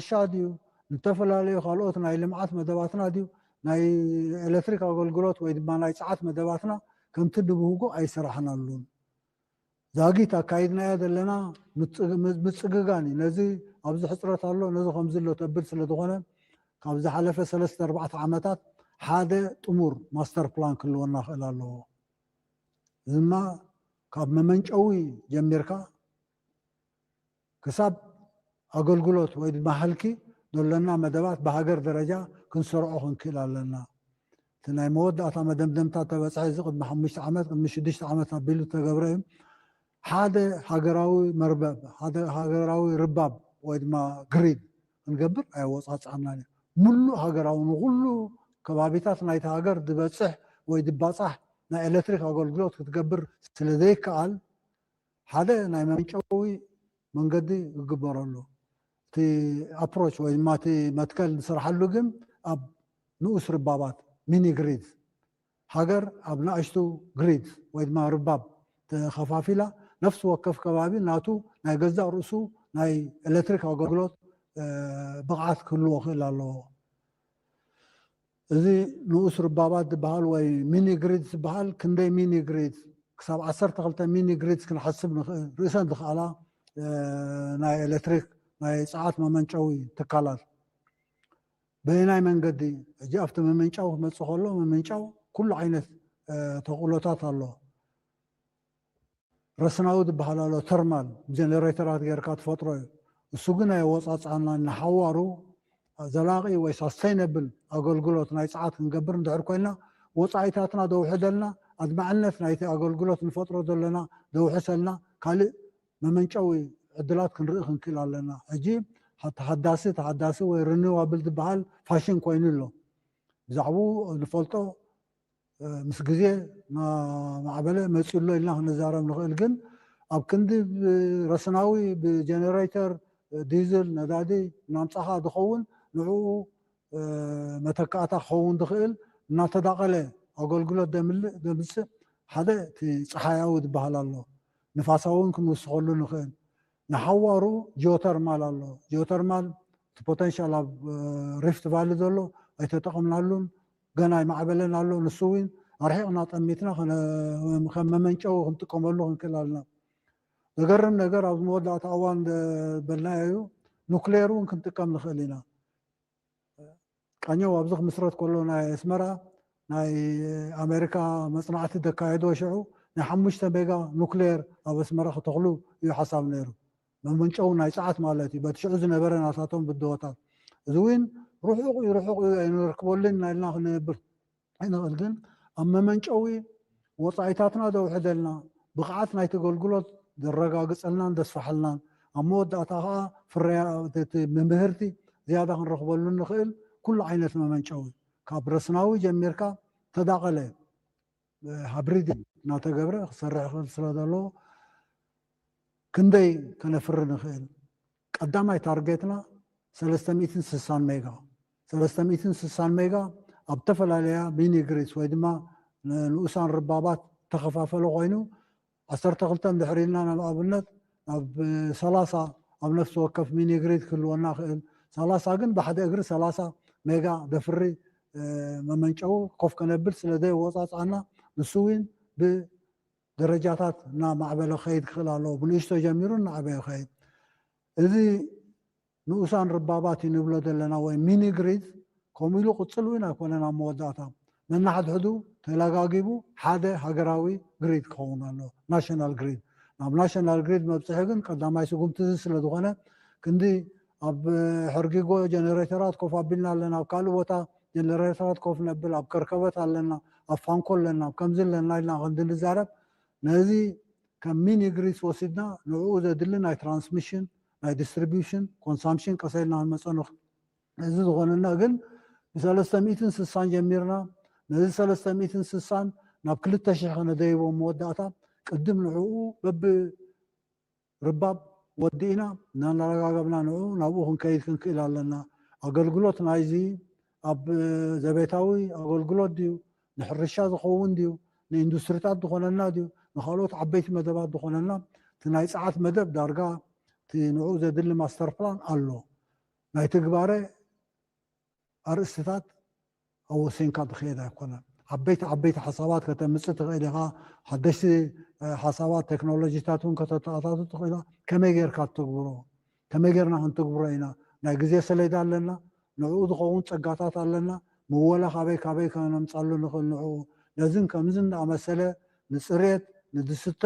ሕርሻ ድዩ፣ ዝተፈላለዩ ካልኦት ናይ ልምዓት መደባትና ድዩ፣ ናይ ኤሌክትሪክ ኣገልግሎት ወይ ድማ ናይ ጸዓት መደባትና ከምቲ ንብህጎ ኣይሰራሕናሉን። ዛጊት ኣካይድናዮ ዘለና ምጽግጋን እዩ። ነዚ ኣብዚ ሕፅረት ኣሎ፣ ነዚ ከምዚ ኣሎ ተብል ስለ ዝኾነ፣ ካብ ዝሓለፈ ሰለስተ ኣርባዕተ ዓመታት ሓደ ጥሙር ማስተር ፕላን ክህልወና ክእል ኣለዎ። እዚ ድማ ካብ መመንጨዊ ጀሚርካ ክሳብ ኣገልግሎት ወይ ድማ ሃልኪ ዘሎና መደባት ብሃገር ደረጃ ክንሰርዖ ክንክእል ኣለና። እቲ ናይ መወዳእታ መደምደምታ ተበፅሐ፣ እዚ ቅድሚ ሓሙሽተ ዓመት፣ ቅድሚ ሽዱሽተ ዓመት ኣቢሉ ዝተገብረ እዩ። ሓደ ሃገራዊ መርበብ፣ ሓደ ሃገራዊ ርባብ ወይ ድማ ግሪድ ክንገብር ኣየወፃፅኣናን እዩ። ሙሉእ ሃገራዊ፣ ንኩሉ ከባቢታት ናይቲ ሃገር ዝበፅሕ ወይ ዝባፃሕ ናይ ኤሌክትሪክ ኣገልግሎት ክትገብር ስለ ዘይከኣል፣ ሓደ ናይ መመንጨዊ መንገዲ ይግበረሉ። እቲ ኣፕሮች ወይ ድማ እቲ መትከል ንስርሓሉ ግን ኣብ ንኡስ ርባባት፣ ሚኒ ግሪድ፣ ሃገር ኣብ ንኣሽቱ ግሪድ ወይ ድማ ርባብ ተኸፋፊላ፣ ነፍሲ ወከፍ ከባቢ ናቱ ናይ ገዛእ ርእሱ ናይ ኤሌክትሪክ ኣገልግሎት ብቕዓት ክህልዎ ክእል ኣለዎ። እዚ ንኡስ ርባባት ዝበሃል ወይ ሚኒ ግሪድ ዝበሃል፣ ክንደይ ሚኒ ግሪድ፣ ክሳብ ዓሰርተ ክልተ ሚኒ ግሪድ ክንሓስብ ንኽእል። ርእሰን ዝኽኣላ ናይ ኤሌክትሪክ ናይ ጸዓት መመንጨዊ ትካላት። በየናይ መንገዲ? ሕጂ ኣብቲ መመንጫው ክመጽእ ከሎ፣ መመንጫው ኩሉ ዓይነት ተኽእሎታት ኣሎ። ረስናዊ ዝበሃል ኣሎ፣ ተርማል ጀነሬተራት ጌርካ ትፈጥሮ እዩ። እሱ ግን ኣየወጻጽኣና። ንሓዋሩ ዘላቒ ወይ ሳስተይነብል ኣገልግሎት ናይ ጸዓት ክንገብር እንድሕር ኮይና፣ ወጻኢታትና ደውሕደልና፣ ኣድማዕነት ናይቲ ኣገልግሎት ንፈጥሮ ዘለና ደውሕሰልና፣ ካልእ መመንጨዊ ዕድላት ክንርኢ ክንክእል ኣለና። ሕጂ ተሓዳሲ፣ ተሓዳሲ ወይ ሪኒዋብል ዝበሃል ፋሽን ኮይኑ ኣሎ። ብዛዕባኡ ንፈልጦ፣ ምስ ግዜ እናማዕበለ መፂኡ ኣሎ ኢልና ክንዛረብ ንኽእል። ግን ኣብ ክንዲ ረስናዊ ብጀነሬተር ዲዝል ነዳዲ እናምፃኻ ዝኸውን፣ ንዕኡ መተካእታ ክኸውን ዝኽእል እናተዳቐለ ኣገልግሎት ዘምልእ፣ ዘምፅእ ሓደ እቲ ፀሓያዊ ዝበሃል ኣሎ። ንፋሳዊ እውን ክንውስኸሉ ንኽእል። ንሓዋሩ ጂኦተርማል ኣሎ። ጂኦተርማል እቲ ፖተንሻል ኣብ ሪፍት ቫሊ ዘሎ ኣይተጠቐምናሉን፣ ገና ኣይማዕበለን ኣሎ። ንሱ እውን ኣርሒቕና ጠሚትና ከም መመንጨዊ ክንጥቀመሉ ክንክእል ኣለና። ዘገርም ነገር፣ ኣብዚ መወዳእታ እዋን ዝበልናዮ እዩ፣ ኑክሌር እውን ክንጥቀም ንኽእል ኢና። ቃኘው ኣብዚ ክምስረት ከሎ፣ ናይ ኣስመራ ናይ ኣሜሪካ መፅናዕቲ ዘካየዶ ሽዑ፣ ናይ ሓሙሽተ ሜጋ ኑክሌር ኣብ ኣስመራ ክተኽሉ እዩ ሓሳብ ነይሩ። መመንጨዊ ናይ ጸዓት ማለት እዩ። በቲ ሽዑ ዝነበረ ናታቶም ብድሆታት፣ እዚ እውን ርሑቕ እዩ፣ ርሑቕ እዩ፣ ኣይንረክበሉን ኢና ኢልና ክንነብር ኣይንኽእል። ግን ኣብ መመንጨዊ ወጻኢታትና ዘውሕደልና፣ ብቕዓት ናይቲ ኣገልግሎት ዘረጋግጸልናን ዘስፍሓልናን፣ ኣብ መወዳእታ ኸኣ ፍርያ-፣ እቲ፣ እቲ ምህርቲ ዝያዳ ክንረኽበሉ ንኽእል፣ ኩሉ ዓይነት መመንጨዊ፣ ካብ ረስናዊ ጀሚርካ ተዳቐለ፣ ሃብሪድ እናተገብረ ክሰርሕ ይኽእል ስለ ዘለዎ፣ ክንደይ ከነፍሪ ንኽእል? ቀዳማይ ታርጌትና ሰለስተ ሚእትን ስሳን ሜጋ፣ ሰለስተ ሚእትን ስሳን ሜጋ ኣብ ዝተፈላለያ ሚኒ ግሪድስ ወይ ድማ ንኡሳን ርባባት ተኸፋፈለ ኮይኑ፣ ዓሰርተ ክልተ እንድሕር ኢልና፣ ናብ ኣብነት ናብ ሰላሳ ኣብ ነፍሲ ወከፍ ሚኒ ግሪድ ክህልወና ክእል። ሰላሳ ግን ብሓደ እግሪ ሰላሳ ሜጋ ዘፍሪ መመንጨዊ ኮፍ ከነብል ስለ ዘየወጻጽኣና፣ ንሱ እውን ብደረጃታት እናማዕበለ ክኸይድ ክኽእል ኣለዎ። ብንእሽቶ ጀሚሩ እናዓበየ ይኸይድ። እዚ ንኡሳን ርባባት እዩ ንብሎ ዘለና፣ ወይ ሚኒ ግሪድ፣ ከምኡ ኢሉ ቅጽል እውን ኣይኮነን። ኣብ መወዳእታ ነናሕድሕዱ ተለጋጊቡ ሓደ ሃገራዊ ግሪድ ክኸውን ኣለዎ፣ ናሽናል ግሪድ። ናብ ናሽናል ግሪድ መብጽሒ ግን ቀዳማይ ስጉምቲ እዚ ስለ ዝኾነ፣ ክንዲ ኣብ ሕርጊጎ ጀነሬተራት ኮፍ ኣቢልና ኣለና፣ ኣብ ካልእ ቦታ ጀነሬተራት ኮፍ ነብል፣ ኣብ ከርከበት ኣለና፣ ኣብ ፋንኮ ኣለና፣ ኣብ ከምዚ ኣለና ኢልና ክንዲ ንዛረብ፣ ነዚ ከም ሚኒ ግሪድስ ወሲድና ንዕኡ ዘድሊ ናይ ትራንስሚሽን፣ ናይ ዲስትሪቢዩሽን፣ ኮንሳምፕሽን ቀሰ ኢልና ክንመጾ ንኽእል። እዚ ዝኾነና ግን ብሰለስተ ሚእትን ስሳን ጀሚርና፣ ነዚ ሰለስተ ሚእትን ስሳን ናብ ክልተ ሽሕ ከነደይቦ መወዳእታ፣ ቅድም ንዕኡ በብርባብ ወዲእና እናናረጋገብና ንዕኡ ናብኡ ክንከይድ ክንክእል ኣለና። ኣገልግሎት ናይዚ ኣብ ዘቤታዊ ኣገልግሎት ድዩ፣ ንሕርሻ ዝኸውን ድዩ፣ ንኢንዱስትሪታት ዝኾነና ድዩ፣ ንኻልኦት ዓበይቲ መደባት ዝኾነና፣ እቲ ናይ ጸዓት መደብ ዳርጋ እቲ ንዕኡ ዘድሊ ማስተር ፕላን ኣሎ። ናይ ትግባረ ኣርእስትታት ኣወሲንካ ትኸይድ ኣይኮነን። ዓበይቲ ዓበይቲ ሓሳባት ከተምፅእ ትኽእል ኢኻ። ሓደሽቲ ሓሳባት፣ ቴክኖሎጂታት እውን ከተተኣታቱ ትኽእል ኢኻ። ከመይ ጌርካ ትግብሮ? ከመይ ጌርና ክንትግብሮ ኢና? ናይ ግዜ ሰሌዳ ኣለና። ንዕኡ ዝኸውን ፀጋታት ኣለና። ምወላ ካበይ ካበይ ከነምፃሉ ንኽእል ንዕኡ። ነዝን ከምዝን እንዳኣመሰለ ንፅሬት፣ ንድስተ፣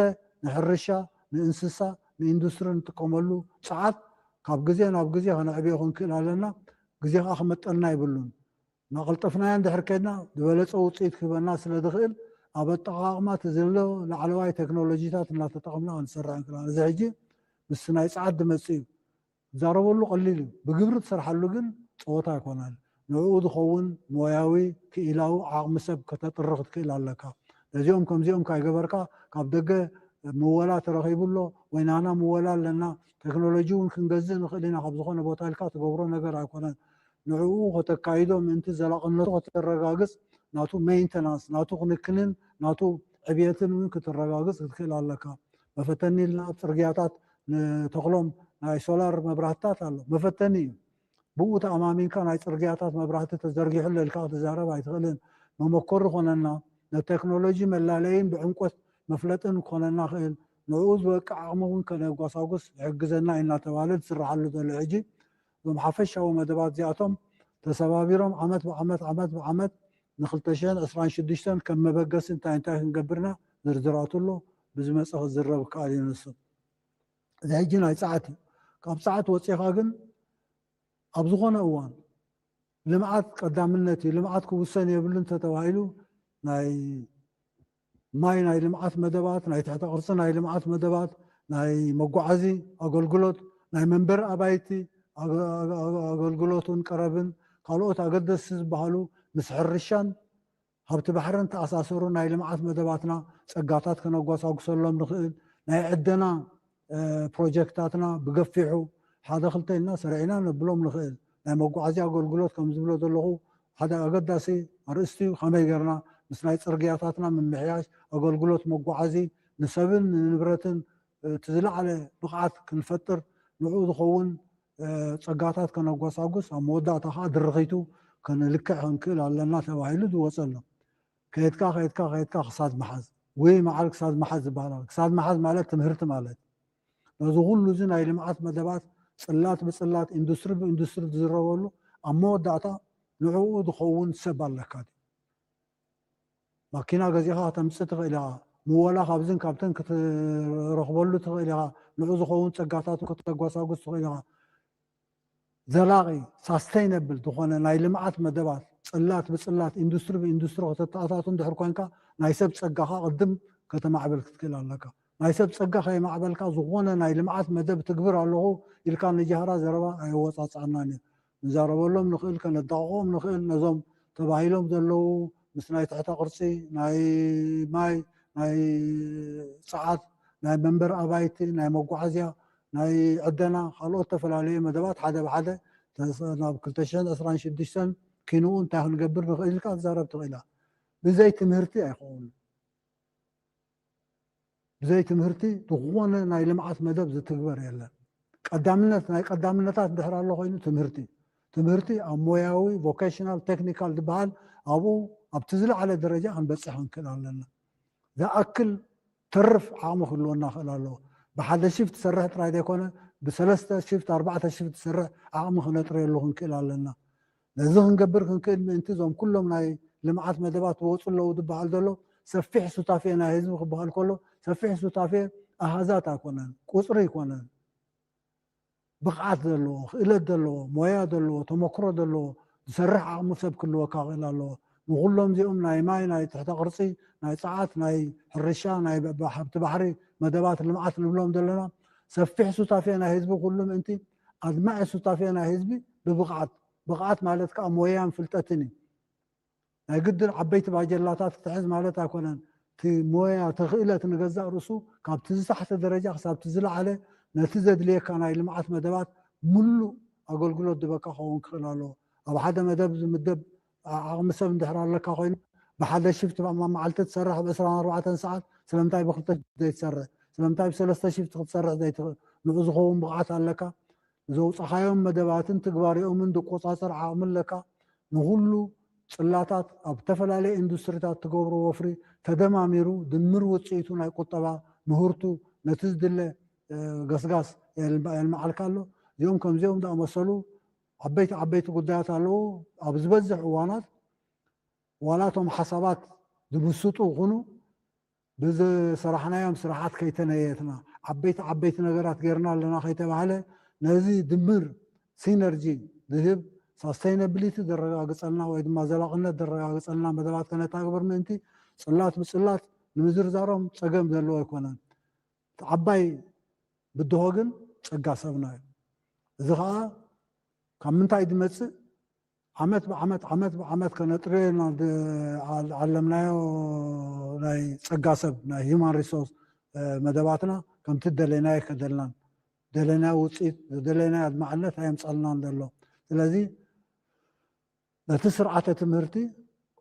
ንሕርሻ፣ ንእንስሳ፣ ንኢንዱስትሪ ንጥቀመሉ ፀዓት ካብ ግዜ ናብ ግዜ ከነዕብዮ ክንክእል ኣለና። ግዜ ከዓ ክመጠልና ይብሉን። እናቐልጠፍናዮ እንድሕር ከድና ዝበለፀ ውፅኢት ክህበና ስለ ዝኽእል ኣብ ኣጠቓቕማ እቲ ዘሎ ላዕለዋይ ቴክኖሎጂታት እናተጠቐምና ክንሰርሕ ንክእል። እዚ ሕጂ ምስ ናይ ፀዓት ዝመፅእ እዩ። ትዛረበሉ ቀሊል እዩ፣ ብግብሪ ትሰርሓሉ ግን ፀወታ ኣይኮነን። ንዕኡ ዝኸውን ሞያዊ ክኢላዊ ዓቕሚ ሰብ ከተጥሪ ክትክእል ኣለካ። ነዚኦም ከምዚኦም ካይገበርካ ካብ ደገ ምወላ ተረኺቡ ኣሎ ወይ ናና ምወላ ኣለና፣ ቴክኖሎጂ እውን ክንገዝእ ንኽእል ኢና ካብ ዝኾነ ቦታ ኢልካ ትገብሮ ነገር ኣይኮነን። ንዕኡ ከተካይዶ ምእንቲ ዘላቕነቱ ከተረጋግፅ ናቱ ሜንተናንስ ናቱ ክንክንን ናቱ ዕብየትን እውን ክትረጋግፅ ክትክእል ኣለካ። መፈተኒ ኢልና ኣብ ፅርግያታት ንተኽሎም ናይ ሶላር መብራህትታት ኣሎ፣ መፈተኒ እዩ። ብኡ ተኣማሚንካ ናይ ፅርግያታት መብራህቲ ተዘርጊሑ ኣሎ ኢልካ ክትዛረብ ኣይትኽእልን። መመኮሪ ኮነና፣ ነቴክኖሎጂ መላለይን ብዕምቆት መፍለጥን ክኾነና ክእል፣ ንዕኡ ዝበቅዕ ዓቕሚ እውን ከነጓሳጉስ ይሕግዘና እዩ እናተባህለ ዝስራሓሉ ዘሎ ሕጂ እዞም ሓፈሻዊ መደባት እዚኣቶም ተሰባቢሮም ዓመት ብዓመት ዓመት ብዓመት ንክልተ ሽሕን ዕስራን ሽዱሽተን ከም መበገሲ እንታይ እንታይ ክንገብርና ዝርዝራቱ ኣሎ። ብዝመፀ ክዝረብ ክኣል እዩ ንሱ። እዚ ሕጂ ናይ ፀዓት እዩ። ካብ ፀዓት ወፂኻ ግን ኣብ ዝኾነ እዋን ልምዓት ቀዳምነት እዩ፣ ልምዓት ክውሰን የብሉን ተተባሂሉ ናይ ማይ ናይ ልምዓት መደባት፣ ናይ ትሕተ ቅርፂ ናይ ልምዓት መደባት፣ ናይ መጓዓዚ ኣገልግሎት፣ ናይ መንበሪ ኣባይቲ ኣገ- ኣገ- ኣገ- ኣገልግሎትን ቀረብን ካልኦት ኣገደስቲ ዝበሃሉ ምስ ሕርሻን ሃብቲ ባሕርን ተኣሳሰሩ ናይ ልምዓት መደባትና ፀጋታት ከነጓሳጉሰሎም ንኽእል ናይ ዕደና ፕሮጀክታትና ብገፊሑ ሓደ ክልተ ኢልና ሰሪዕና ነብሎም ንኽእል። ናይ መጓዓዝያ ኣገልግሎት ከም ዝብሎ ዘለኹ ሓደ ኣገዳሲ ኣርእስቲ እዩ። ከመይ ጌርና ምስ ናይ ፅርግያታትና ምምሕያሽ ኣገልግሎት መጓዓዚ ንሰብን ንንብረትን እቲ ዝለዓለ ብቕዓት ክንፈጥር ንዕኡ ዝኸውን ፀጋታት ከነጓሳጉስ ኣብ መወዳእታ ከዓ ድርኺቱ ክንልክዕ ክንክእል ኣለና ተባሂሉ ዝወፀ ኣሎ። ከየትካ ከየትካ ከየትካ ክሳድ መሓዝ ወይ መዓል ክሳድ መሓዝ ዝበሃል ኣሎ። ክሳድ መሓዝ ማለት ትምህርቲ ማለት እዩ። ነዚ ኩሉ እዚ ናይ ልምዓት መደባት ፅላት ብፅላት ኢንዱስትሪ ብኢንዱስትሪ ዝዝረበሉ ኣብ መወዳእታ ንዕኡ ዝኸውን ሰብ ኣለካ ድዩ? ማኪና ገዚኻ ከተምፅእ ትኽእል ኢኻ። ምወላ ካብዝን ካብተን ክትረኽበሉ ትኽእል ኢኻ። ንዑ ዝኸውን ፀጋታት ከተጓሳጉስ ትኽእል ኢኻ። ዘላቒ ሳስተይነብል ዝኾነ ናይ ልምዓት መደባት ፅላት ብፅላት ኢንዱስትሪ ብኢንዱስትሪ ከተተኣታቱ እንድሕር ኮንካ ናይ ሰብ ፀጋኻ ቅድም ከተማዕብል ክትክእል ኣለካ። ናይ ሰብ ፀጋ ከየማዕበልካ ዝኾነ ናይ ልምዓት መደብ ትግብር ኣለኹ ኢልካ ንጃህራ ዘረባ ኣየወፃፅኣናን እዩ። ንዛረበሎም ንኽእል ከነዳቕቖም ንኽእል ነዞም ተባሂሎም ዘለዉ ምስ ናይ ትሕተ ቅርፂ ናይ ማይ ናይ ፀዓት ናይ መንበሪ ኣባይቲ ናይ መጓዓዝያ ናይ ዕደና ካልኦት ዝተፈላለዩ መደባት ሓደ ብሓደ ናብ ክልተ ሽሕን ዕስራን ሽዱሽተን ኪንኡ እንታይ ክንገብር ንኽእል ኢልካ ትዛረብ ትኽእላ። ብዘይ ትምህርቲ ኣይኸውን። ብዘይ ትምህርቲ ዝኾነ ናይ ልምዓት መደብ ዝትግበር የለን። ቀዳምነት ናይ ቀዳምነታት እንድሕር ኣሎ ኮይኑ ትምህርቲ ትምህርቲ ኣብ ሞያዊ ቮኬሽናል ቴክኒካል ዝበሃል ኣብኡ ኣብቲ ዝለዓለ ደረጃ ክንበፅሕ ክንክእል ኣለና። ዝኣክል ተርፍ ዓቕሚ ክህልወና ክእል ኣለዎ። ብሓደ ሽፍት ትሰርሕ ጥራይ ዘይኮነ ብሰለስተ ሽፍት ኣርባዕተ ሽፍት ትሰርሕ ዓቕሚ ክነጥረየሉ ክንክእል ኣለና። ነዚ ክንገብር ክንክእል ምእንቲ እዞም ኩሎም ናይ ልምዓት መደባት ዝወፁ ኣለዉ ዝበሃል ዘሎ ሰፊሕ ሱታፌ ናይ ህዝቢ ክበሃል ከሎ ሰፊሕ ሱታፌ ኣሃዛት ኣይኮነን፣ ቁፅሪ ኣይኮነን። ብቕዓት ዘለዎ፣ ክእለት ዘለዎ፣ ሞያ ዘለዎ፣ ተመክሮ ዘለዎ ዝሰርሕ ዓቕሚ ሰብ ክህልወካ ክእል ኣለዎ። ንኩሎም እዚኦም ናይ ማይ፣ ናይ ትሕተ ቅርፂ፣ ናይ ፀዓት፣ ናይ ሕርሻ፣ ናይ ሃብቲ ባሕሪ መደባት ልምዓት ንብሎም ዘለና ሰፊሕ ሱታፌ ናይ ህዝቢ ኩሉ ምእንቲ ኣድማዒ ሱታፌ ናይ ህዝቢ ብብቕዓት፣ ብቕዓት ማለት ከዓ ሞያን ፍልጠትን እዩ። ናይ ግድን ዓበይቲ ባጀላታት ክትሕዝ ማለት ኣይኮነን። እቲ ሞያ፣ እቲ ክእለት ንገዛእ ርእሱ ካብቲ ዝታሕተ ደረጃ ክሳብ እቲ ዝለዓለ ነቲ ዘድልየካ ናይ ልምዓት መደባት ምሉእ ኣገልግሎት ዝበካ ክኸውን ክኽእል ኣለዎ። ኣብ ሓደ መደብ ዝምደብ ዓቕሚ ሰብ እንድሕር ኣለካ ኮይኑ ብሓደ ሽፍት መዓልቲ ትሰርሕ ብ ዕስራን ኣርባዕተን ሰዓት ስለምንታይ ብክልተ ዘይትሰርሕ? ስለምንታይ ብሰለስተ ሽፍት ክትሰርሕ ዘይትኽእል? ንዑ ዝኸውን ብቕዓት ኣለካ? ዘውፃኻዮም መደባትን ትግባሬኦምን ዝቆፃፀር ዓቕሚ ኣለካ። ንኹሉ ፅላታት ኣብ ዝተፈላለየ ኢንዱስትሪታት ትገብሮ ወፍሪ ተደማሚሩ ድምር ውፅኢቱ ናይ ቁጠባ ምህርቱ ነቲ ዝድለ ገስጋስ የልምዓልካ ኣሎ። እዚኦም ከምዚኦም ዝኣመሰሉ ዓበይቲ ዓበይቲ ጉዳያት ኣለዉ። ኣብ ዝበዝሕ እዋናት ዋላ እቶም ሓሳባት ዝምስጡ ይኹኑ ብዝሰራሕናዮም ስራሓት ከይተነየትና ዓበይቲ ዓበይቲ ነገራት ጌርና ኣለና ከይተባህለ ነዚ ድምር ሲነርጂ ዝህብ ሳስተይነብሊቲ ዘረጋግፀልና ወይ ድማ ዘላቕነት ዘረጋግፀልና መደባት ከነታግብር ምእንቲ ፅላት ብፅላት ንምዝርዛሮም ፀገም ዘለዎ ኣይኮነን። ዓባይ ብድሆ ግን ፀጋ ሰብና እዩ። እዚ ከዓ ካብ ምንታይ ዝመፅእ ዓመት ብዓመት ዓመት ብዓመት ከነጥርዮ ኢና ዓለምናዮ ናይ ፀጋ ሰብ ናይ ሂማን ሪሶርስ መደባትና ከምቲ ደለናዮ ከደልናን ደለናዮ ውፅኢት ዝደለናዮ ኣድማዕነት ኣየምፀልናን ዘሎ። ስለዚ ነቲ ስርዓተ ትምህርቲ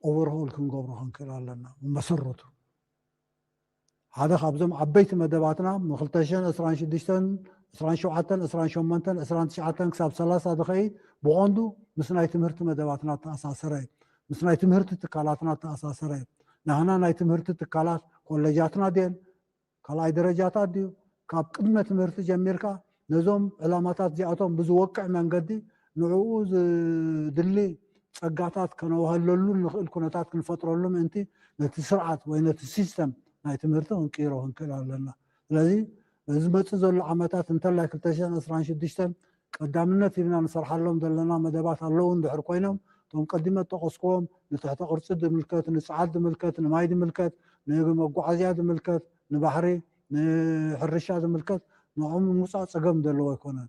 ኦቨርሆል ክንገብሮ ክንክእል ኣለና። መሰረቱ ሓደ ካብዞም ዓበይቲ መደባትና ም2ዕስራን ሽዱሽተን፣ ዕስራን ሸውዓተን፣ ዕስራን ሸሞንተን፣ ዕስራን ትሽዓተን ክሳብ ሰላሳ ዝኸይድ ብቐንዱ ምስ ናይ ትምህርቲ መደባትና ተኣሳሰረ እዩ። ምስ ናይ ትምህርቲ ትካላትና ተኣሳሰረ እዩ። ናህና ናይ ትምህርቲ ትካላት ኮሌጃትና ድየን ካልኣይ ደረጃታት ድዩ? ካብ ቅድመ ትምህርቲ ጀሚርካ ነዞም ዕላማታት እዚኣቶም ብዝወቅዕ መንገዲ ንዕኡ ዝድሊ ፀጋታት ከነዋህለሉ ንኽእል ኩነታት ክንፈጥረሉ ምእንቲ ነቲ ስርዓት ወይ ነቲ ሲስተም ናይ ትምህርቲ ክንቅይሮ ክንክእል ኣለና። ስለዚ በዚ መፅእ ዘሎ ዓመታት እንተላይ ክልተ ሽሕን ዕስራን ሽዱሽተን ቀዳምነት ሂብና ንሰርሓሎም ዘለና መደባት ኣለዉ እንድሕር ኮይኖም እቶም ቀዲመ ጠቐስክዎም ንትሕተ ቅርፂ ዝምልከት ንፅዓት ዝምልከት ንማይ ዝምልከት ንመጓዓዝያ ዝምልከት ንባሕሪ ንሕርሻ ዝምልከት ንዕኦም ንምውፃእ ፀገም ዘለዎ ኣይኮነን።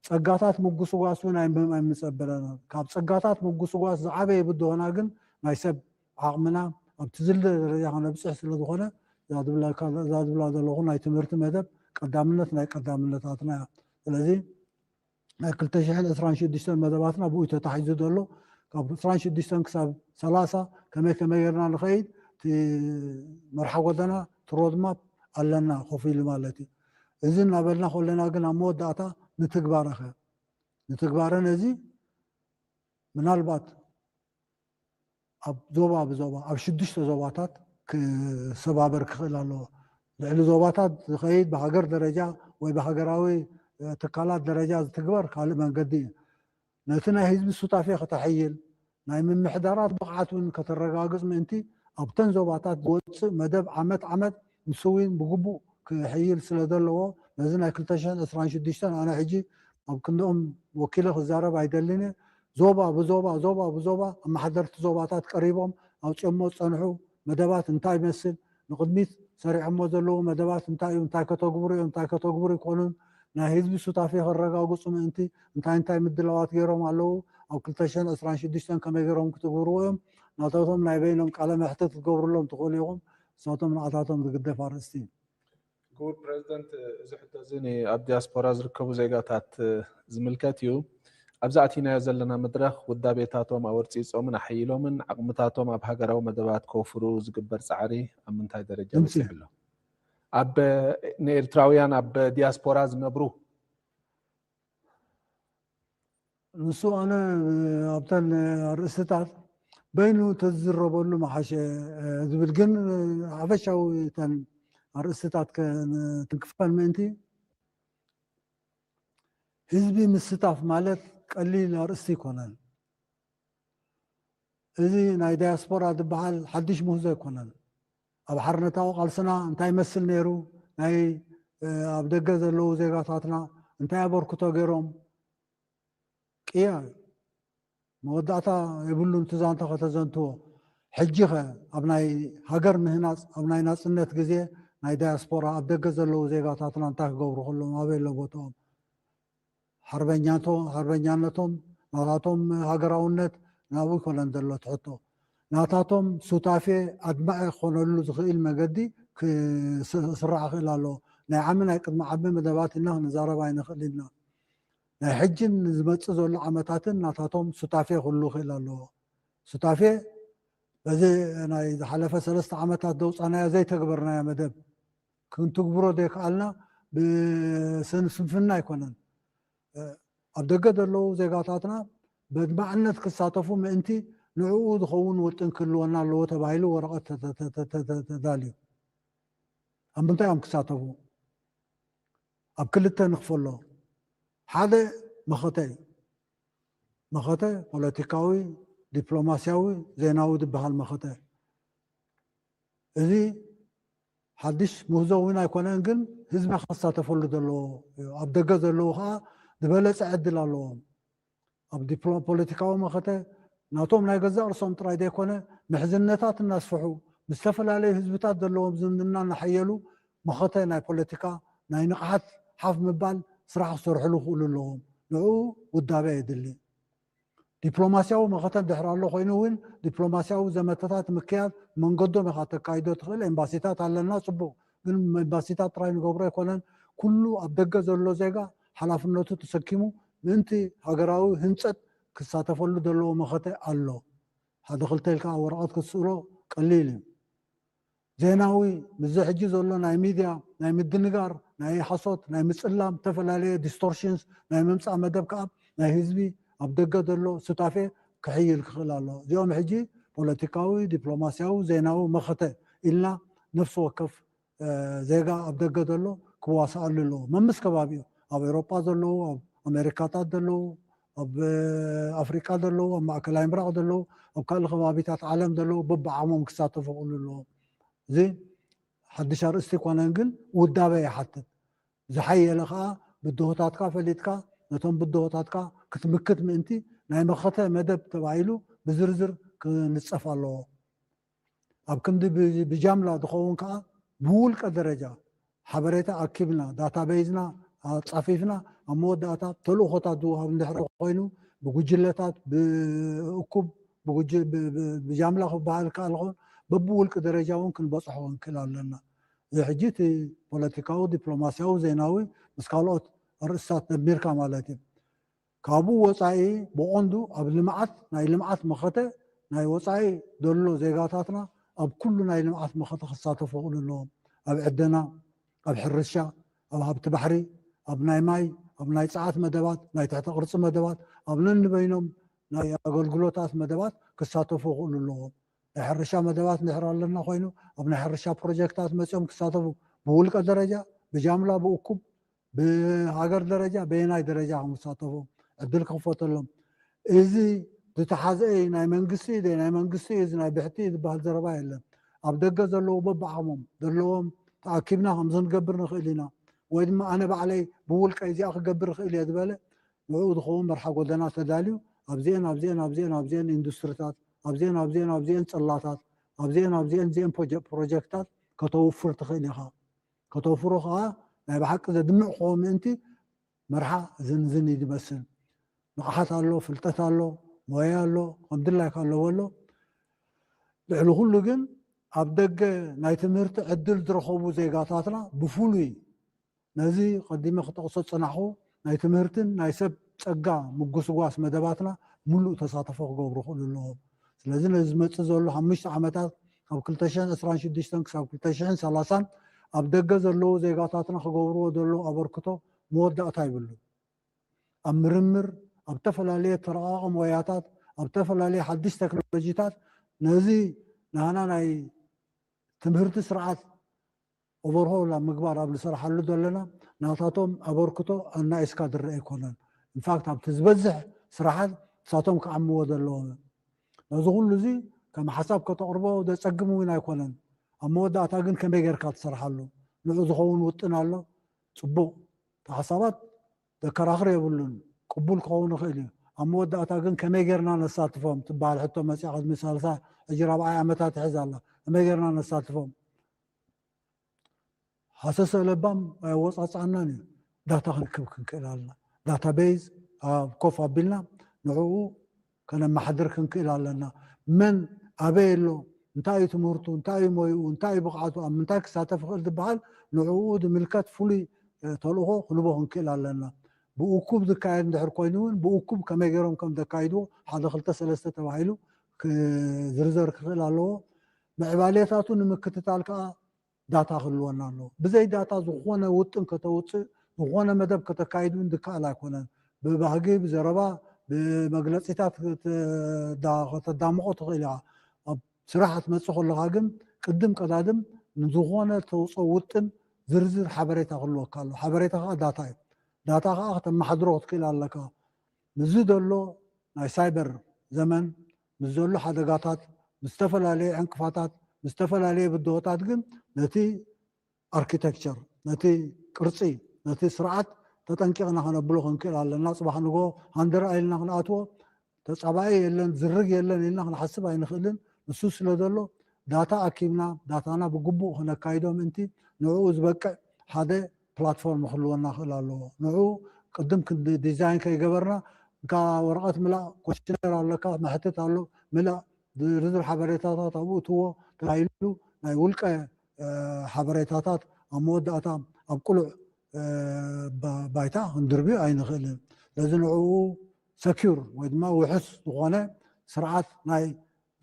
ፀጋታት ምጉስጓስ እውን ኣይምፀበለና። ካብ ፀጋታት ምጉስጓስ ዝዓበየ ብድሆና ግን ናይ ሰብ ዓቕምና ኣብቲ ዝለ ደረጃ ከነብፅሕ ስለዝኾነ እዛ ዝብላ ዘለኹ ናይ ትምህርቲ መደብ ቀዳምነት ናይ ቀዳምነታትና እያ። ስለዚ ናይ ክልተ ሽሕን ዕስራን ሽዱሽተን መደባትና ብኡ ተታሒዙ ዘሎ ካብ ዕስራን ሽዱሽተን ክሳብ ሰላሳ ከመይ ከመይ ጌርና ንኸይድ እቲ መርሓ ጎደና እቲ ሮድማፕ ኣለና ኮፍ ኢሉ ማለት እዩ። እዚ እናበልና ከለና ግን ኣብ መወዳእታ ንትግባረኸ ንትግባረ ነዚ ምናልባት ኣብ ዞባ ብዞባ ኣብ ሽዱሽተ ዞባታት ክሰባበር ክኽእል ኣለዎ። ልዕሊ ዞባታት ዝኸይድ ብሃገር ደረጃ ወይ ብሃገራዊ ትካላት ደረጃ ዝትግበር ካልእ መንገዲ እዩ። ነቲ ናይ ህዝቢ ሱታፌ ክተሐይል ናይ ምምሕዳራት ብቕዓት እውን ከተረጋግፅ ምእንቲ ኣብተን ዞባታት ዝወፅእ መደብ ዓመት ዓመት ምስዊን ብግቡእ ክሕይል ስለ ዘለዎ ነዚ ናይ ክልተ ሽሕን ዕስራን ሽዱሽተን ኣነ ሕጂ ኣብ ክንድኦም ወኪለ ክዛረብ ኣይደልን እየ። ዞባ ብዞባ ዞባ ብዞባ ኣመሓደርቲ ዞባታት ቀሪቦም ኣውፅኦሞ ዝፀንሑ መደባት እንታይ ይመስል ንቕድሚት ሰሪዖሞ ዘለዉ መደባት እንታይ እዩ እንታይ ከተግብሩ እዮም እንታይ ከተግብሩ ይኮኑን ናይ ህዝቢ ሱታፌ ከረጋግፁ ምእንቲ እንታይ እንታይ ምድላዋት ገይሮም ኣለዉ ኣብ ክልተ ሽሕን ዕስራን ሽዱሽተን ከመይ ገይሮም ክትግብርዎ እዮም ናታቶም ናይ በይኖም ቃለ መሕትት ክትገብርሎም ትኽእሉ ኢኹም። ንሳቶም ንዓታቶም ዝግደፍ ኣርእስቲ እዩ። ክቡር ፕረዚደንት፣ እዚ ሕቶ እዚ ንኣብ ዲያስፖራ ዝርከቡ ዜጋታት ዝምልከት እዩ። ኣብዚ ኣቲናዮ ዘለና መድረኽ ውዳቤታቶም ኣወርጺጾምን ኣሐይሎምን ዓቕምታቶም ኣብ ሃገራዊ መደባት ከውፍሩ ዝግበር ጻዕሪ ኣብ ምንታይ ደረጃ በጺሑ ኣሎ? ኣብ ንኤርትራውያን ኣብ ዲያስፖራ ዝነብሩ ንሱ ኣነ ኣብተን ኣርእስትታት በይኑ ተዝዝረበሉ መሓሸ ዝብል ግን ሓፈሻዊ ተን ኣርእስትታት ትንክፈን ምእንቲ ህዝቢ ምስታፍ ማለት ቀሊል ኣርእስቲ ኣይኮነን። እዚ ናይ ዳያስፖራ ዝበሃል ሓድሽ ምህዞ ኣይኮነን። ኣብ ሓርነታዊ ቃልስና እንታይ ይመስል ነይሩ፣ ናይ ኣብ ደገ ዘለዉ ዜጋታትና እንታይ ኣበርክቶ ገይሮም፣ ቅያ እዩ። መወዳእታ የብሉን እቲ ዛንታ ከተዘንትዎ። ሕጂ ኸ ኣብ ናይ ሃገር ምህናፅ ኣብ ናይ ናፅነት ግዜ ናይ ዳያስፖራ ኣብ ደገ ዘለዉ ዜጋታትና እንታይ ክገብሩ ከለዎም ኣበይ ኣሎ ቦትኦም? ሓርበኛነቶም ናታቶም ሃገራውነት ናብኡ ይኮነን ዘሎ እቲ ሕቶ። ናታቶም ሱታፌ ኣድማዒ ክኾነሉ ዝኽእል መገዲ ክስራዕ ክእል ኣለዎ። ናይ ዓሚ ናይ ቅድሚ ዓሚ መደባት ኢልና ክንዛረብ ኣይንኽእል ኢና። ናይ ሕጅን ንዝመፅእ ዘሎ ዓመታትን ናታቶም ሱታፌ ክህሉ ክእል ኣለዎ። ሱታፌ በዚ ናይ ዝሓለፈ ሰለስተ ዓመታት ዘውፃናዮ ዘይተግበርናዮ መደብ ክንትግብሮ ዘይከኣልና ብስንፍና ኣይኮነን። ኣብ ደገ ዘለዉ ዜጋታትና በድማዕነት ክሳተፉ ምእንቲ ንዕኡ ዝኸውን ውጥን ክህልወና ኣለዎ ተባሂሉ ወረቐት ተዳልዩ። ኣብ ምንታይ እዮም ክሳተፉ? ኣብ ክልተ ንኽፈሎ። ሓደ መኸተ እዩ። መኸተ ፖለቲካዊ፣ ዲፕሎማስያዊ፣ ዜናዊ ዝበሃል መኸተ። እዚ ሓድሽ ምህዞ እውን ኣይኮነን፣ ግን ህዝቢ ክሳተፈሉ ዘለዎ እዩ። ኣብ ደገ ዘለዉ ከዓ ዝበለፀ ዕድል ኣለዎም። ኣብ ፖለቲካዊ መኸተ ናቶም ናይ ገዛእ ርእሶም ጥራይ ዘይኮነ፣ ምሕዝነታት እናስፍሑ፣ ምስ ዝተፈላለዩ ህዝብታት ዘለዎም ዝምድና እናሓየሉ፣ መኸተ ናይ ፖለቲካ ናይ ንቕሓት ሓፍ ምባል ስራሕ ክሰርሕሉ ክእሉ ኣለዎም። ንዕኡ ውዳበ የድሊ። ዲፕሎማስያዊ መኸተ እንድሕር ኣሎ ኮይኑ እውን፣ ዲፕሎማስያዊ ዘመተታት ምክያድ መንገዶም ኢኻ ተካይዶ ትኽእል። ኤምባሲታት ኣለና፣ ፅቡቕ። ግን ኤምባሲታት ጥራይ ንገብሮ ኣይኮነን። ኩሉ ኣብ ደገ ዘሎ ዜጋ ሓላፍነቱ ተሰኪሙ ምእንቲ ሃገራዊ ህንፀት ክሳተፈሉ ዘለዎ መኸተ ኣሎ። ሓደ ክልተ ኢልካ ወረቐት ክትስእሎ ቀሊል እዩ። ዜናዊ፣ ምስዚ ሕጂ ዘሎ ናይ ሚድያ ናይ ምድንጋር፣ ናይ ሓሶት፣ ናይ ምፅላም፣ ዝተፈላለየ ዲስቶርሽንስ ናይ ምምፃእ መደብ ከዓ ናይ ህዝቢ ኣብ ደገ ዘሎ ሱታፌ ክሕይል ክኽእል ኣሎ። እዚኦም ሕጂ ፖለቲካዊ፣ ዲፕሎማስያዊ፣ ዜናዊ መኸተ ኢልና ነፍሲ ወከፍ ዜጋ ኣብ ደገ ዘሎ ክዋሳኣሉ ኣለዎ። መምስ ከባቢኡ ኣብ ኤውሮጳ ዘለዉ፣ ኣብ ኣሜሪካታት ዘለዉ፣ ኣብ ኣፍሪቃ ዘለዉ፣ ኣብ ማእከላይ ምብራቕ ዘለዉ፣ ኣብ ካልእ ከባቢታት ዓለም ዘለዉ በብዓቕሞም ክሳተፉ ክእሉ ኣለዎም። እዚ ሓድሽ ኣርእስቲ ኣይኮነን፣ ግን ውዳበ ይሓትት። ዝሓየለ ከዓ ብድሆታትካ ፈሊጥካ ነቶም ብድሆታትካ ክትምክት ምእንቲ ናይ መኸተ መደብ ተባሂሉ ብዝርዝር ክንጸፍ ኣለዎ። ኣብ ክንዲ ብጃምላ ዝኸውን ከዓ ብውልቀ ደረጃ ሓበሬታ ኣኪብና፣ ዳታቤዝና ኣጻፊፍና፣ ኣብ መወዳእታ ተልእኾታት ዝወሃብ እንድሕር ኮይኑ ብጉጅለታት ብእኩብ ብጃምላ ክበሃል ከኣል ኾን በብውልቂ ደረጃ እውን ክንበፅሖ ክንክእል ኣለና። እዚ ሕጂ እቲ ፖለቲካዊ፣ ዲፕሎማስያዊ፣ ዜናዊ ምስ ካልኦት ኣርእስታት ደሚርካ ማለት እዩ። ካብኡ ወፃኢ ብቐንዱ ኣብ ልምዓት፣ ናይ ልምዓት መኸተ ናይ ወፃኢ ዘሎ ዜጋታትና ኣብ ኩሉ ናይ ልምዓት መኸተ ክሳተፉ ክእሉ ኣለዎም። ኣብ ዕደና፣ ኣብ ሕርሻ፣ ኣብ ሃብቲ ባሕሪ፣ ኣብ ናይ ማይ፣ ኣብ ናይ ፀዓት መደባት፣ ናይ ትሕተ ቅርፂ መደባት፣ ኣብ ነንበይኖም ናይ ኣገልግሎታት መደባት ክሳተፉ ክእሉ ኣለዎም። ናይ ሕርሻ መደባት እንድሕር ኣለና ኮይኑ ኣብ ናይ ሕርሻ ፕሮጀክታት መፂኦም ክሳተፉ ብውልቀ ደረጃ፣ ብጃምላ፣ ብእኩብ፣ ብሃገር ደረጃ በየናይ ደረጃ ከም ዝሳተፉ ዕድል ክኽፈተሎም። እዚ ዝተሓዘ ናይ መንግስቲ እዩ፣ ናይ መንግስቲ እዩ፣ እዚ ናይ ብሕቲ እዩ ዝበሃል ዘረባ የለን። ኣብ ደገ ዘለዉ በብዓቕሞም ዘለዎም ተኣኪብና ከምዚ ክንገብር ንኽእል ኢና ወይ ድማ ኣነ ባዕለይ ብውልቀይ እዚኣ ክገብር እኽእል እየ ዝበለ ንዕኡ ዝኸውን መርሓ ጎደና ተዳልዩ ኣብዚአን ኣብዚአን ኣብዚአን ኣብዚአን ኢንዱስትሪታት ኣብዚአን ኣብዚአን ኣብዚአን ፅላታት ኣብዚአን ኣብዚአን እዚአን ፕሮጀክታት ከተውፍር ትኽእል ኢኻ። ከተውፍሮ ከዓ ናይ ብሓቂ ዘድምዕ ክኸውን ምእንቲ መርሓ ዝንዝን እዩ ዝመስል። ንቕሓት ኣሎ፣ ፍልጠት ኣሎ፣ ሞያ ኣሎ፣ ከም ድላይካ ኣለዎ ኣሎ። ልዕሊ ኩሉ ግን ኣብ ደገ ናይ ትምህርቲ ዕድል ዝረኸቡ ዜጋታትና ብፍሉይ ነዚ ቀዲመ ክጠቕሶ ዝጸናሕኹ ናይ ትምህርትን ናይ ሰብ ጸጋ ምጉስጓስ መደባትና ምሉእ ተሳትፎ ክገብሩ ክእሉ ኣለዎም። ስለዚ ነዚ ዝመጽእ ዘሎ ሓሙሽተ ዓመታት ካብ ክልተ ሽሕን ዕስራን ሽዱሽተን ክሳብ ክልተ ሽሕን ሰላሳን ኣብ ደገ ዘለዉ ዜጋታትና ክገብርዎ ዘለዉ ኣበርክቶ መወዳእታ ይብሉ። ኣብ ምርምር፣ ኣብ ዝተፈላለየ ተረቓቐ ሞያታት፣ ኣብ ዝተፈላለየ ሓድሽ ቴክኖሎጂታት ነዚ ናህና ናይ ትምህርቲ ስርዓት ኦቨርሆል ኣብ ምግባር ኣብ ንሰርሓሉ ዘለና ናታቶም ኣበርክቶ ኣናኢስካ ዝረአ ኣይኮነን። ኢንፋክት ኣብቲ ዝበዝሕ ስራሓት ንሳቶም ክዓምዎ ዘለዎም ነዚ ኩሉ እዚ ከም ሓሳብ ከተቕርቦ ዘጸግም እውን ኣይኮነን። ኣብ መወዳእታ ግን ከመይ ጌርካ ትሰርሓሉ ንዑ ዝኸውን ውጥን ኣሎ። ጽቡቕ፣ እቲ ሓሳባት ዘከራኽር የብሉን፣ ቅቡል ክኸውን ይኽእል እዩ። ኣብ መወዳእታ ግን ከመይ ጌርና ነሳትፎም ትበሃል ሕቶ መፅያ ቅድሚ ሰላሳ ሕጂ ራብዓይ ዓመታት ይሕዝ ኣላ። ከመይ ጌርና ነሳትፎም ሃሰሰ ለባም ኣየወፃፅኣናን እዩ። ዳታ ክንክብ ክንክእል ኣለና። ዳታቤዝ ኣብ ኮፍ ኣቢልና ንዕኡ ከነመሓድር ክንክእል ኣለና። መን ኣበይ ኣሎ፣ እንታይ እዩ ትምህርቱ፣ እንታይ እዩ ሞይኡ፣ እንታይ እዩ ብቕዓቱ፣ ኣብ ምንታይ ክሳተፍ ይኽእል ዝበሃል ንዕኡ ዝምልከት ፍሉይ ተልእኾ ክንቦ ክንክእል ኣለና። ብእኩብ ዝካየድ እንድሕር ኮይኑ እውን ብእኩብ ከመይ ገይሮም ከም ዘካይድዎ ሓደ ክልተ ሰለስተ ተባሂሉ ዝርዘር ክኽእል ኣለዎ። ምዕባሌታቱ ንምክትታል ከዓ ዳታ ክህልወና ኣለዎ። ብዘይ ዳታ ዝኾነ ውጥን ከተውፅእ፣ ዝኾነ መደብ ከተካይድ እውን ዝከኣል ኣይኮነን። ብባህጊ፣ ብዘረባ፣ ብመግለፂታት ክተ- ዳ- ከተዳምቖ ትኽእል ኢኻ። ኣብ ስራሕ ክትመፅእ ከለኻ ግን ቅድም ቀዳድም ንዝኾነ ተውፅኦ ውጥን ዝርዝር ሓበሬታ ክህልወካ ኣሎ። ሓበሬታ ከዓ ዳታ እዩ። ዳታ ከዓ ከተመሓድሮ ክትክእል ኣለካ። ምስዚ ዘሎ ናይ ሳይበር ዘመን፣ ምስ ዘሎ ሓደጋታት፣ ምስ ዝተፈላለየ ዕንቅፋታት፣ ምስ ዝተፈላለየ ብድሆታት ግን ነቲ ኣርኪቴክቸር፣ ነቲ ቅርፂ፣ ነቲ ስርዓት ተጠንቂቕና ከነብሎ ክንክእል ኣለና። ፅባሕ ንጎ ሃንደር ኣይልና ክንኣትዎ፣ ተፃባኢ የለን ዝርግ የለን ኢልና ክንሓስብ ኣይንኽእልን። ንሱ ስለ ዘሎ ዳታ ኣኪብና፣ ዳታና ብግቡእ ክነካይዶ ምእንቲ ንዕኡ ዝበቅዕ ሓደ ፕላትፎርም ክህልወና ክእል ኣለዎ። ንዕኡ ቅድም ዲዛይን ከይገበርና፣ እንካ ወረቐት ምላእ፣ ኮሽነር ኣለካ፣ መሕትት ኣሎ፣ ምላእ፣ ዝርዝር ሓበሬታታት ኣብኡ እትዎ ተባሂሉ ናይ ውልቀ ሓበሬታታት ኣብ መወዳእታ ኣብ ቅሉዕ ባይታ ክንድርብዩ ኣይንኽእልን። ስለዚ ንዕኡ ሰኪር ወይ ድማ ውሑስ ዝኾነ ስርዓት ናይ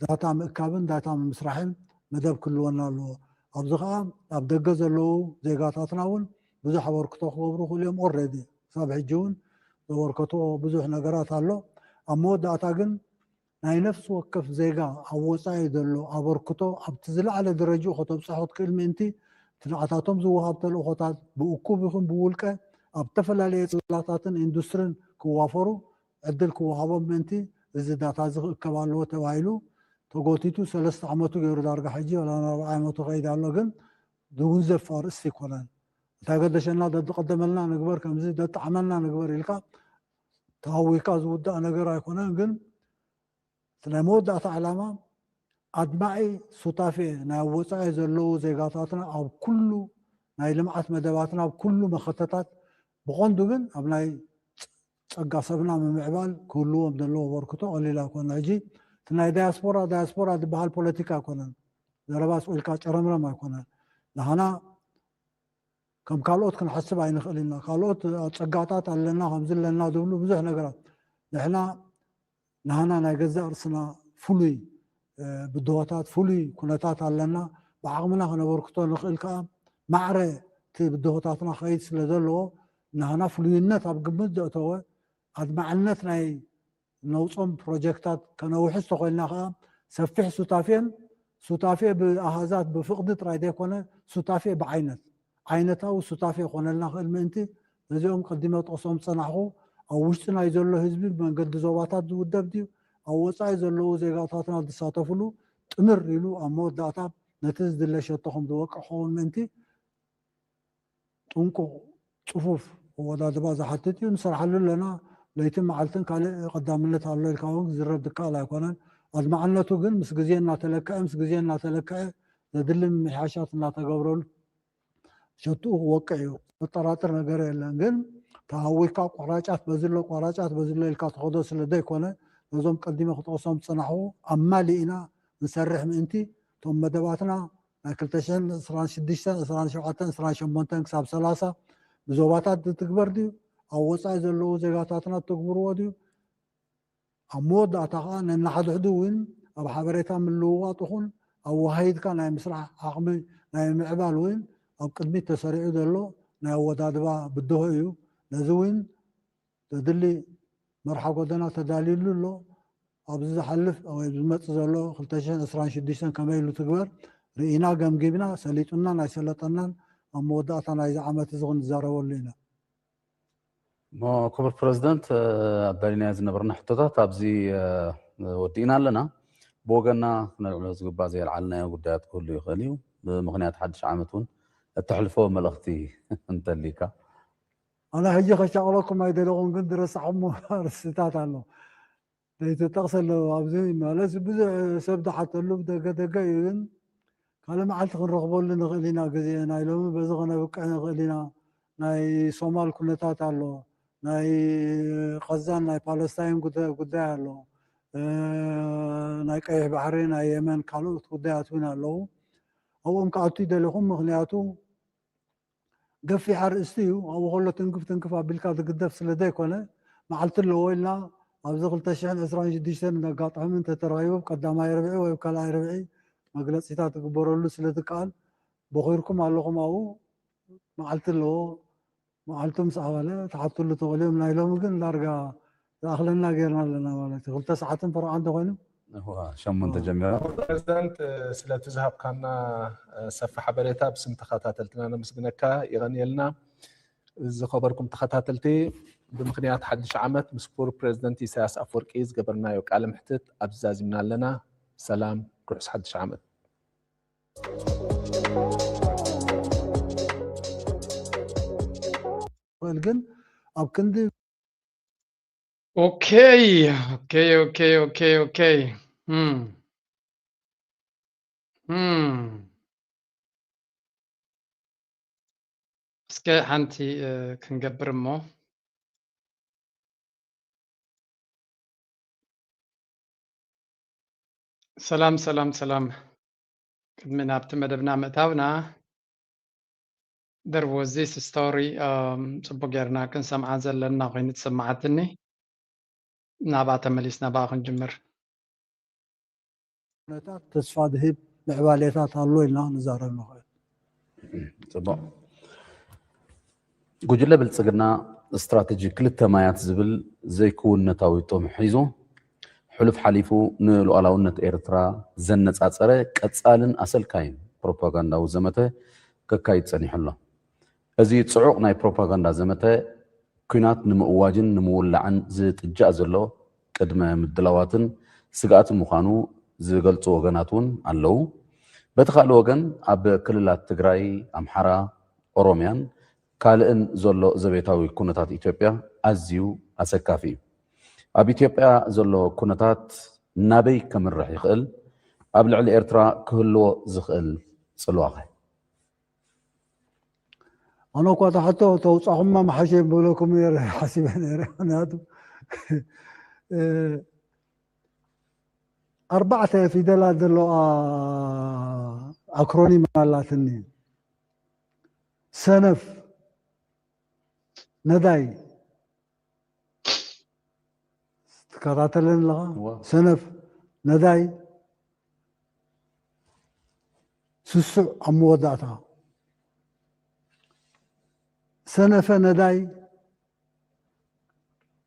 ዳታ ምእካብን ዳታ ምምስራሕን መደብ ክህልወና ኣለዎ። ኣብዚ ከዓ ኣብ ደገ ዘለዉ ዜጋታትና እውን ብዙሕ ኣበርክቶ ክገብሩ ክእሉ እዮም። ኦልሬዲ ክሳብ ሕጂ እውን ዘበርከትዎ ብዙሕ ነገራት ኣሎ። ኣብ መወዳእታ ግን ናይ ነፍሲ ወከፍ ዜጋ ኣብ ወፃኢ ዘሎ ኣበርክቶ ኣብቲ ዝለዓለ ደረጅኡ ከተብፅሖ ክትክእል ምእንቲ እቲ ንዓታቶም ዝወሃብ ተልእኾታት ብእኩብ ይኹን ብውልቀ ኣብ ዝተፈላለየ ጽላታትን ኢንዱስትሪን ክዋፈሩ ዕድል ክወሃቦም ምእንቲ እዚ ዳታ እዚ ክእከብ ኣለዎ ተባሂሉ ተጎቲቱ ሰለስተ ዓመቱ ገይሩ ዳርጋ ሕጂ ወላ ኣርባዓ ዓመቱ ከይድ ኣሎ ግን ዝውንዘፍ ኣርእስቲ ኣይኮነን። እንታይ ገደሸና ደድቀደመልና ንግበር ከምዚ ደጣዕመልና ንግበር ኢልካ ተሃዊካ ዝውዳእ ነገር ኣይኮነን። ግን እቲ ናይ መወዳእታ ዕላማ ኣድማዒ ሱታፌ ናይ ወፃኢ ዘለዉ ዜጋታትና ኣብ ኩሉ ናይ ልምዓት መደባትና ኣብ ኩሉ መኸተታት ብቐንዱ ግን ኣብ ናይ ጸጋ ሰብና ምምዕባል ክህልዎም ዘለዎ ኣበርክቶ ቀሊል ኣይኮነ። ሕጂ እቲ ናይ ዳያስፖራ ዳያስፖራ ዝበሃል ፖለቲካ ኣይኮነን። ዘረባ ስቕ ኢልካ ጨረምረም ኣይኮነን። ንሃና ከም ካልኦት ክንሓስብ ኣይንኽእል ኢና። ካልኦት ጸጋታት ኣለና ከምዚ ኣለና ዝብሉ ብዙሕ ነገራት ንሕና ንሃና ናይ ገዛእ ርእስና ፍሉይ ብድሆታት ፍሉይ ኩነታት ኣለና። ብዓቕምና ከነበርክቶ ንኽእል ከዓ ማዕረ እቲ ብድሆታትና ከይድ ስለ ዘለዎ ንሃና ፍሉይነት ኣብ ግምት ዘእተወ ኣድማዕነት ናይ ነውፆም ፕሮጀክታት ከነውሕስ ተኮይልና ከዓ ሰፊሕ ሱታፌን ሱታፌ ብኣሃዛት ብፍቕዲ ጥራይ ዘይኮነ ሱታፌ ብዓይነት ዓይነታዊ ሱታፌ ይኾነልና ክእል ምእንቲ ነዚኦም ቀዲመ ጠቕሶም ዝፀናሕኹ ኣብ ውሽጢ ናይ ዘሎ ህዝቢ ብመንገዲ ዞባታት ዝውደብ ድዩ ኣብ ወፃኢ ዘለዉ ዜጋታትና ዝሳተፍሉ ጥምር ኢሉ ኣብ መወዳእታ ነቲ ዝድለ ሸቶ ከም ዝበቅዕ ክኸውን ምእንቲ ጥንቁቕ፣ ጽፉፍ ኣወዳድባ ዝሓትት እዩ። ንሰርሓሉ ኣለና። ለይትን መዓልትን ካልእ ቀዳምነት ኣሎ ኢልካ እውን ክዝረብ ዝከኣል ኣይኮነን። ኣድማዕነቱ ግን ምስ ግዜ እናተለክዐ ምስ ግዜ እናተለክዐ ዘድሊ ምምሕያሻት እናተገብረሉ ሸትኡ ክወቅዕ እዩ። ዘጠራጥር ነገር የለን። ግን ተሃዊካ ቆራጫት በዝሎ ቆራጫት በዝሎ ኢልካ ትኸዶ ስለ ዘይኮነ ነዞም ቀዲመ ክጠቕሶም ዝጸናሕኹ ኣማሊእና ክንሰርሕ ምእንቲ እቶም መደባትና ናይ ክልተ ሽሕን ዕስራን ሽዱሽተን፣ ዕስራን ሸውዓተን፣ ዕስራን ሸሞንተን ክሳብ ሰላሳ ብዞባታት ዝትግበር ድዩ? ኣብ ወጻኢ ዘለዉ ዜጋታትና ዝትግብርዎ ድዩ? ኣብ መወዳእታ ከኣ ነናሓድሕዱ እውን ኣብ ሓበሬታ ምልውዋጥ ይኹን ኣወሃሂድካ ናይ ምስራሕ ዓቕሚ ናይ ምምዕባል እውን ኣብ ቅድሚት ተሰሪዑ ዘሎ ናይ ኣወዳድባ ብድሆ እዩ። ነዚ እውን ዘድሊ መርሓ ጎደና ተዳልዩሉ ኣሎ። ኣብዚ ዝሓልፍ ወይ ዝመጽእ ዘሎ ክልተ ሽሕን ዕስራን ሽዱሽተን ከመይ ኢሉ ትግበር ርኢና ገምጊምና ሰሊጡናን ኣይሰለጠናን ኣብ መወዳእታ ናይዚ ዓመት እዚ ክንዛረበሉ ኢና። ክቡር ፕረዚደንት ኣዳሊናዮ ዝነበርና ሕቶታት ኣብዚ ወዲእና ኣለና። ብወገና ክነልዕሎ ዝግባእ ዘየልዓልናዮ ጉዳያት ክህሉ ይኽእል እዩ። ብምኽንያት ሓድሽ ዓመት እውን እተሕልፎ መልእኽቲ እንተሊካ። ኣነ ሕጂ ከሻቕለኩም ኣይደለኹን ግን ዝረሳዕኹሞ ኣርእስትታት ኣሎ ዘይትጠቕስ ኣለዎ ኣብዚ ማለት ብዙሕ ሰብ ዝሓተሉ ደገ ደገ እዩ ግን ካልእ መዓልቲ ክንረኽበሉ ንኽእል ኢና ግዜ ናይ ሎሚ በዚ ከነብቅዕ ንኽእል ኢና ናይ ሶማል ኩነታት ኣሎ ናይ ቐዛን ናይ ፓለስታይን ጉዳይ ኣሎ ናይ ቀይሕ ባሕሪ ናይ የመን ካልኦት ጉዳያት እውን ኣለዉ ኣብኦም ክኣቱ ይደለኹም ምኽንያቱ ገፊሕ ኣርእስቲ እዩ ኣብኡ ከሎ ትንክፍ ትንክፍ ኣቢልካ ዝግደፍ ስለ ዘይኮነ መዓልቲ ኣለዎ ኢልና ኣብዚ ክልተ ሽሕን ዕስራን ሽዱሽተን ኣጋጣሚ እንተተራኺቡ ኣብ ቀዳማይ ርብዒ ወይ ኣብ ካልኣይ ርብዒ መግለፂታት ክግበረሉ ስለ ዝከኣል ቦኺርኩም ኣለኹም ኣብኡ መዓልቲ ኣለዎ መዓልቱ ምስ ኣባለ ትሓትሉ ትኽእሉ እዮም። ናይ ሎሚ ግን ዳርጋ ዝኣኽለና ጌርና ኣለና ማለት እዩ። ክልተ ሰዓትን ፈረቓ እንተኾይኑ ሸሞንተ ጀሚራ። ፕሬዚደንት፣ ስለቲ ዝሃብካና ሰፊ ሓበሬታ ብስም ተኸታተልትና ነመስግነካ። ይቐንየልና። ዝኸበርኩም ተኸታተልቲ፣ ብምኽንያት ሓድሽ ዓመት ምስ ክቡር ፕሬዚደንት ኢሳያስ ኣፈወርቂ ዝገበርናዮ ቃለ ምሕትት ኣብዚ ዛዚምና ኣለና። ሰላም፣ ርሑስ ሓድሽ ዓመት። ግን ኣብ ክንዲ Okay, okay, okay, okay, okay. Hmm. Hmm. እስከ ሓንቲ ክንገብር እሞ። ሰላም ሰላም ሰላም። ቅድሚ ናብቲ መደብና ምእታውና፣ there was this story ጽቡቅ ጌርና ክንሰምዓ ዘለና ኮይኑ ተሰማዓትኒ። ናብኣ ተመሊስና ብኣ ክንጅምር። ኩነታት ተስፋ ዝህብ ምዕባሌታት ኣሎ ኢልና ንዛረብ ንኽእል። ጽቡቕ። ጉጅለ ብልጽግና ስትራተጂ ክልተ ማያት ዝብል ዘይክውንነታዊ ጥሙሕ ሒዙ ሕሉፍ ሓሊፉ ንሉዓላውነት ኤርትራ ዘነጻጸረ ቀጻልን ኣሰልካይን ፕሮፓጋንዳዊ ዘመተ ከካይድ ጸኒሑ ኣሎ። እዚ ጽዑቕ ናይ ፕሮፓጋንዳ ዘመተ ኲናት ንምእዋጅን ንምውላዕን ዝጥጃእ ዘሎ ቅድመ ምድላዋትን ስግኣትን ምዃኑ ዝገልጹ ወገናት እውን ኣለዉ። በቲ ካልእ ወገን ኣብ ክልላት ትግራይ፣ ኣምሓራ፣ ኦሮምያን ካልእን ዘሎ ዘቤታዊ ኩነታት ኢትዮጵያ ኣዝዩ ኣሰካፊ እዩ። ኣብ ኢትዮጵያ ዘሎ ኩነታት ናበይ ከምርሕ ይኽእል? ኣብ ልዕሊ ኤርትራ ክህልዎ ዝኽእል ጽልዋኸ? ኣነ እኳ እታ ሕቶ ተውፃኹማ መሓሸ ይበለኩም ነይረ ሓሲበ ነይረ። ምክንያቱ ኣርባዕተ ፊደላት ዘለዋ ኣክሮኒም ኣላትኒ። ሰነፍ፣ ነዳይ፣ ትከታተለኒ ኣለኻ? ሰነፍ፣ ነዳይ፣ ስሱዕ ኣብ መወዳእታ። ሰነፈ ነዳይ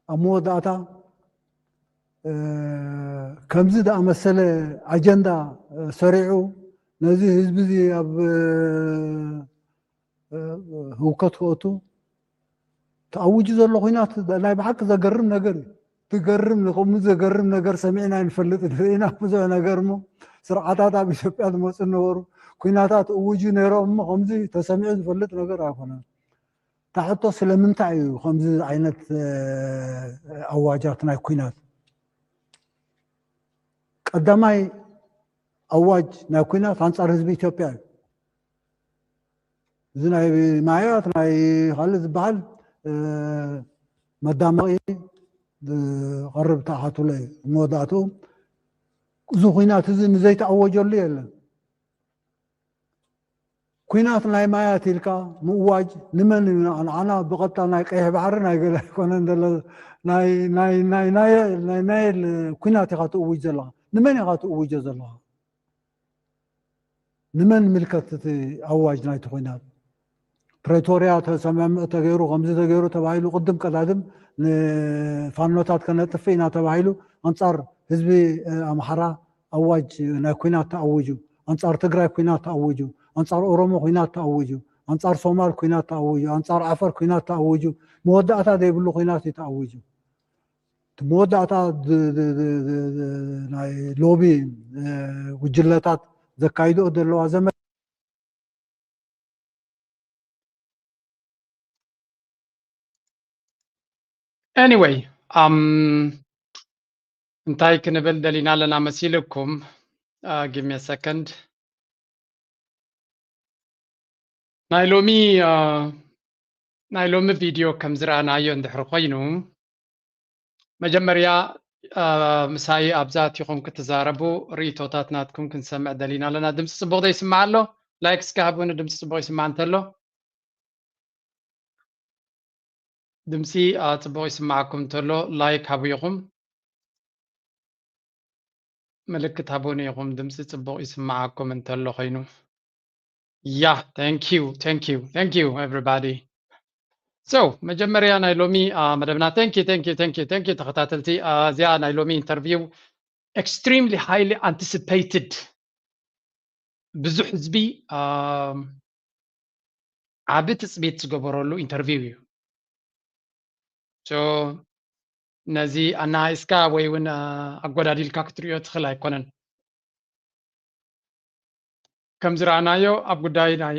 ኣብ መወዳእታ ከምዚ ዝኣመሰለ ኣጀንዳ ሰሪዑ ነዚ ህዝቢ እዚ ኣብ ህውከት ክእቱ ተኣውጁ ዘሎ ኹናት ናይ ብሓቂ ዘገርም ነገር እዩ። ትገርም ንከምኡ ዘገርም ነገር ሰሚዕና ኣይንፈልጥ ኢና። ብዙሕ ነገር እሞ ስርዓታት ኣብ ኢትዮጵያ ዝመፁ ነበሩ። ኩናታት እውጁ ነይሮም እሞ ከምዚ ተሰሚዑ ዝፈልጥ ነገር ኣይኮነን። ታሕቶ ስለምንታይ እዩ ከምዚ ዓይነት ኣዋጃት ናይ ኩናት? ቀዳማይ ኣዋጅ ናይ ኩናት ኣንፃር ህዝቢ ኢትዮጵያ እዩ። እዚ ናይ ማያት ናይ ካልእ ዝበሃል መዳመቂ ዝቐርብ ተኣኻትሎ እዩ። መወዳእትኡ እዚ ኩናት እዚ ንዘይተኣወጀሉ የለን። ኩናት ናይ ማያት ኢልካ ምእዋጅ ንመን እዩ? ንዓና ብቐጥታ ናይ ቀይሕ ባሕሪ ናይ ገለ ኣይኮነን ዘሎ ናይ ናይ ናይ ናይ ናይ ኩናት ኢኻ ትእውጅ ዘለኻ። ንመን ኢኻ ትእውጆ ዘለኻ? ንመን ምልከት እቲ ኣዋጅ ናይቲ ኩናት? ፕሬቶርያ ተሰማምዕ ተገይሩ ከምዚ ተገይሩ ተባሂሉ ቅድም ቀዳድም ንፋኖታት ከነጥፍእ ኢና ተባሂሉ ኣንፃር ህዝቢ ኣምሓራ ኣዋጅ ናይ ኩናት ተኣዊጁ፣ ኣንፃር ትግራይ ኩናት ተኣዊጁ፣ ኣንፃር ኦሮሞ ኩናት ተኣዊጁ፣ ኣንፃር ሶማል ኩናት ተኣዊጁ፣ ኣንፃር ዓፈር ኩናት ተኣዊጁ፣ መወዳእታ ዘይብሉ ኩናት እዩ ተኣዊጁ። እቲ መወዳእታ ናይ ሎቢ ጉጅለታት ዘካይድኦ ዘለዋ ዘመ Anyway, um, እንታይ ክንብል ደሊና ኣለና መሲልኩም? Uh, give me a second. ናይ ሎሚ ናይ ሎሚ ቪድዮ ከም ዝረኣናዮ እንድሕሪ ኮይኑ መጀመርያ ምሳይ ኣብዛ ኣቲኹም ክትዛረቡ ርእቶታት ናትኩም ክንሰምዕ ደሊና ኣለና። ድምፂ ፅቡቕ ዶ ይስማዕ ኣሎ? ላይክ እስከ ሃቡኒ ድምፂ ፅቡቕ ይስማዕ እንተሎ። ድምፂ ፅቡቕ ይስማዓኩም እንተሎ ላይክ ሃቡ ኢኹም። ምልክት ሃቡኒ ኢኹም ድምፂ ፅቡቕ ይስማዓኩም እንተሎ ኮይኑ። Yeah, thank you, thank you, thank you everybody. So መጀመርያ ናይ ሎሚ መደብና thank you thank you thank you thank you ተኸታተልቲ፣ እዚኣ ናይ ሎሚ interview extremely highly anticipated፣ ብዙሕ ህዝቢ ዓቢ ትጽቢት ዝገበረሉ interview እዩ። So ነዚ ኣናኢስካ ወይ እውን ኣጎዳዲልካ ክትሪኦ ትኽእል ኣይኮነን። ከም ዝረኣናዮ ኣብ ጉዳይ ናይ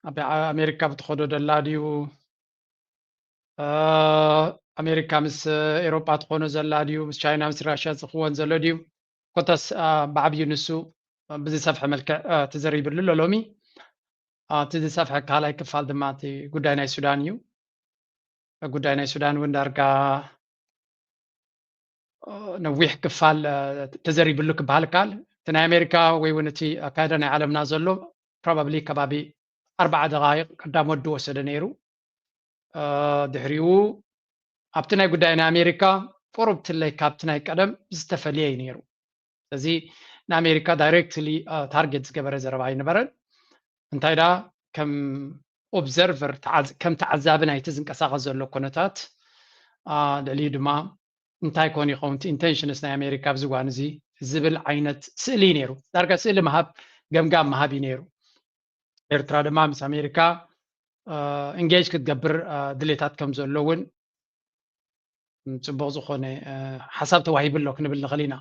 ኣብ ኣሜሪካ ብትኸዶ ደላ ድዩ፣ ኣሜሪካ ምስ ኤሮጳ ትኾኖ ዘላ ድዩ፣ ምስ ቻይና ምስ ራሽያ ዝኽወን ዘሎ ድዩ፣ ኮታስ ብዓብዩ ንሱ ብዝሰፍሐ መልክዕ ተዘሪብሉ ኣሎ ሎሚ። እቲ ዝሰፍሐ ካልኣይ ክፋል ድማ እቲ ጉዳይ ናይ ሱዳን እዩ። ጉዳይ ናይ ሱዳን እውን ዳርጋ ነዊሕ ክፋል ተዘሪብሉ ክበሃል ይከኣል። እቲ ናይ ኣሜሪካ ወይ እውን እቲ ኣካይዳ ናይ ዓለምና ዘሎ probably ከባቢ ኣርባዓ ደቃይቕ ቀዳሞት ዝወሰደ ነይሩ። ድሕሪኡ ኣብቲ ናይ ጉዳይ ናይ ኣሜሪካ ቁሩብ ትለይ ካብቲ ናይ ቀደም ዝተፈልየ እዩ ነይሩ። ስለዚ ንኣሜሪካ directly target ዝገበረ ዘረባ ኣይነበረን። እንታይ ደኣ ከም observer ከም ተዓዛቢ ናይቲ ዝንቀሳቐስ ዘሎ ኩነታት ልዕሊኡ ድማ እንታይ ኮን ይኸውን እቲ intentions ናይ ኣሜሪካ ኣብዚ እዋን እዚ ዝብል ዓይነት ስእሊ እዩ ነይሩ። ዳርጋ ስእሊ ምሃብ ገምጋም ምሃብ እዩ ነይሩ። ኤርትራ ድማ ምስ ኣሜሪካ engage ክትገብር ድሌታት ከም ዘሎ እውን ጽቡቕ ዝኾነ ሓሳብ ተዋሂቡ ኣሎ ክንብል ንኽእል ኢና።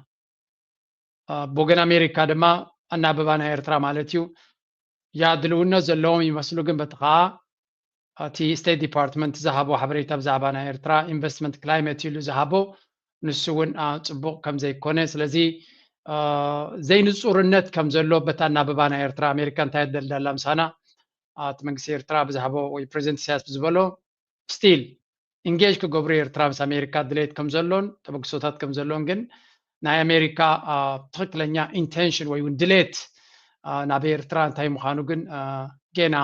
ብወገን ኣሜሪካ ድማ ኣናብባ ናይ ኤርትራ ማለት እዩ ያ ድልውነት ዘለዎም ይመስሉ፣ ግን በቲ ኸዓ እቲ State Department ዝሃቦ ሓበሬታ ብዛዕባ ናይ ኤርትራ investment climate ኢሉ ዝሃቦ ንሱ እውን ጽቡቕ ከም ዘይኮነ፣ ስለዚ ዘይንጹርነት ከም ዘሎ በቲ ኣናብባ ናይ ኤርትራ ኣሜሪካ እንታይ ደልዳላ ምሳና እቲ መንግስቲ ኤርትራ ብዝሃቦ ወይ ፕሬዚደንት ኢሳያስ ብዝበሎ still engage ክገብሩ ኤርትራ ምስ ኣሜሪካ ድሌት ከም ዘሎን ተበግሶታት ከም ዘሎን፣ ግን ናይ ኣሜሪካ ትኽክለኛ intention ወይ እውን ድሌት ናብ ኤርትራ እንታይ ምዃኑ ግን ጌና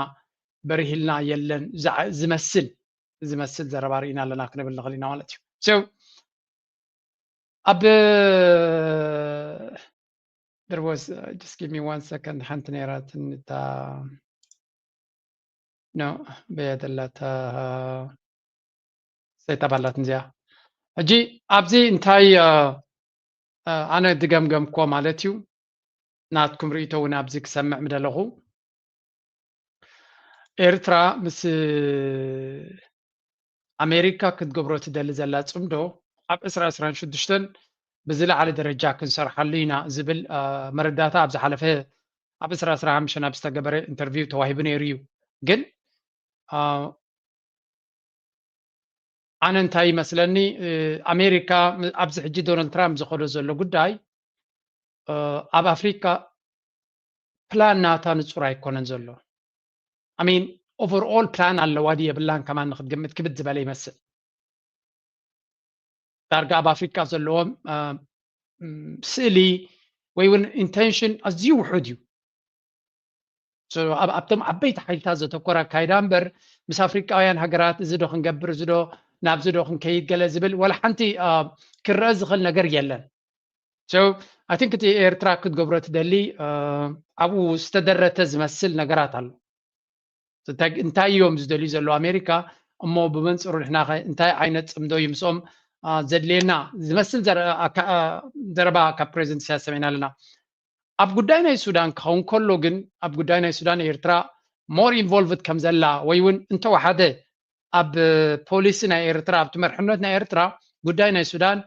በሪሂልና የለን። ዝመስል ዝመስል ዘረባ ርኢና ኣለና ክንብል ንኽእል ኢና ማለት እዩ። So ኣብ there was just give me one second ሓንቲ ነይራትኒ እታ no በየደላታ ሰይታ ባላትን እዚኣ። ሕጂ ኣብዚ እንታይ ኣነ ድገምገምኮ ማለት እዩ፣ ናትኩም ርእቶ እውን ኣብዚ ክሰምዕ ምደለኹ። ኤርትራ ምስ ኣሜሪካ ክትገብሮ ትደሊ ዘላ ጽምዶ ኣብ ዕስራ ዕስራን ሽዱሽተን ብዝለዓለ ደረጃ ክንሰርሓሉ ኢና ዝብል መረዳእታ ኣብ ዝሓለፈ ኣብ ዕስራ ዕስራ ሓሙሽተ ኣብ ዝተገበረ interview ተዋሂቡ ነይሩ እዩ። ግን ኣነ እንታይ ይመስለኒ፣ ኣሜሪካ ኣብዚ ሕጂ ዶናልድ ትራምፕ ዝኸዶ ዘሎ ጉዳይ ኣብ ኣፍሪካ ፕላን ናታ ንጹር ኣይኮነን ዘሎ። I mean overall plan ኣለዋ ድዩ የብላን ከማን ንክትግምት ክብድ ዝበለ ይመስል። ዳርጋ ኣብ ኣፍሪካ ዘለዎም ስእሊ ወይ እውን intention ኣዝዩ ውሑድ እዩ። ኣብቶም ዓበይቲ ሓይልታት ዘተኮረ ኣካይዳ እምበር ምስ ኣፍሪቃውያን ሃገራት እዚ ዶ ክንገብር፣ እዚ ዶ ናብዚ ዶ ክንከይድ ገለ ዝብል ወላ ሓንቲ ክረአ ዝኽእል ነገር የለን። So I think እቲ ኤርትራ ክትገብሮ ትደሊ ኣብኡ ዝተደረተ ዝመስል ነገራት ኣሎ። እንታይ እዮም ዝደልዩ ዘለዉ ኣሜሪካ፣ እሞ ብመንፅሩ ንሕና እንታይ ዓይነት ፅምዶ እዩ ምስኦም ዘድልየና ዝመስል ዘረባ ካብ ፕሬዚደንት ኢሳያስ ሰሚዕና ኣለና። ኣብ ጉዳይ ናይ ሱዳን ክኸውን ከሎ ግን ኣብ ጉዳይ ናይ ሱዳን ኤርትራ more involved ከም ዘላ ወይ እውን እንተወሓደ ኣብ ፖሊሲ ናይ ኤርትራ ኣብቲ መርሕነት ናይ ኤርትራ ጉዳይ ናይ ሱዳን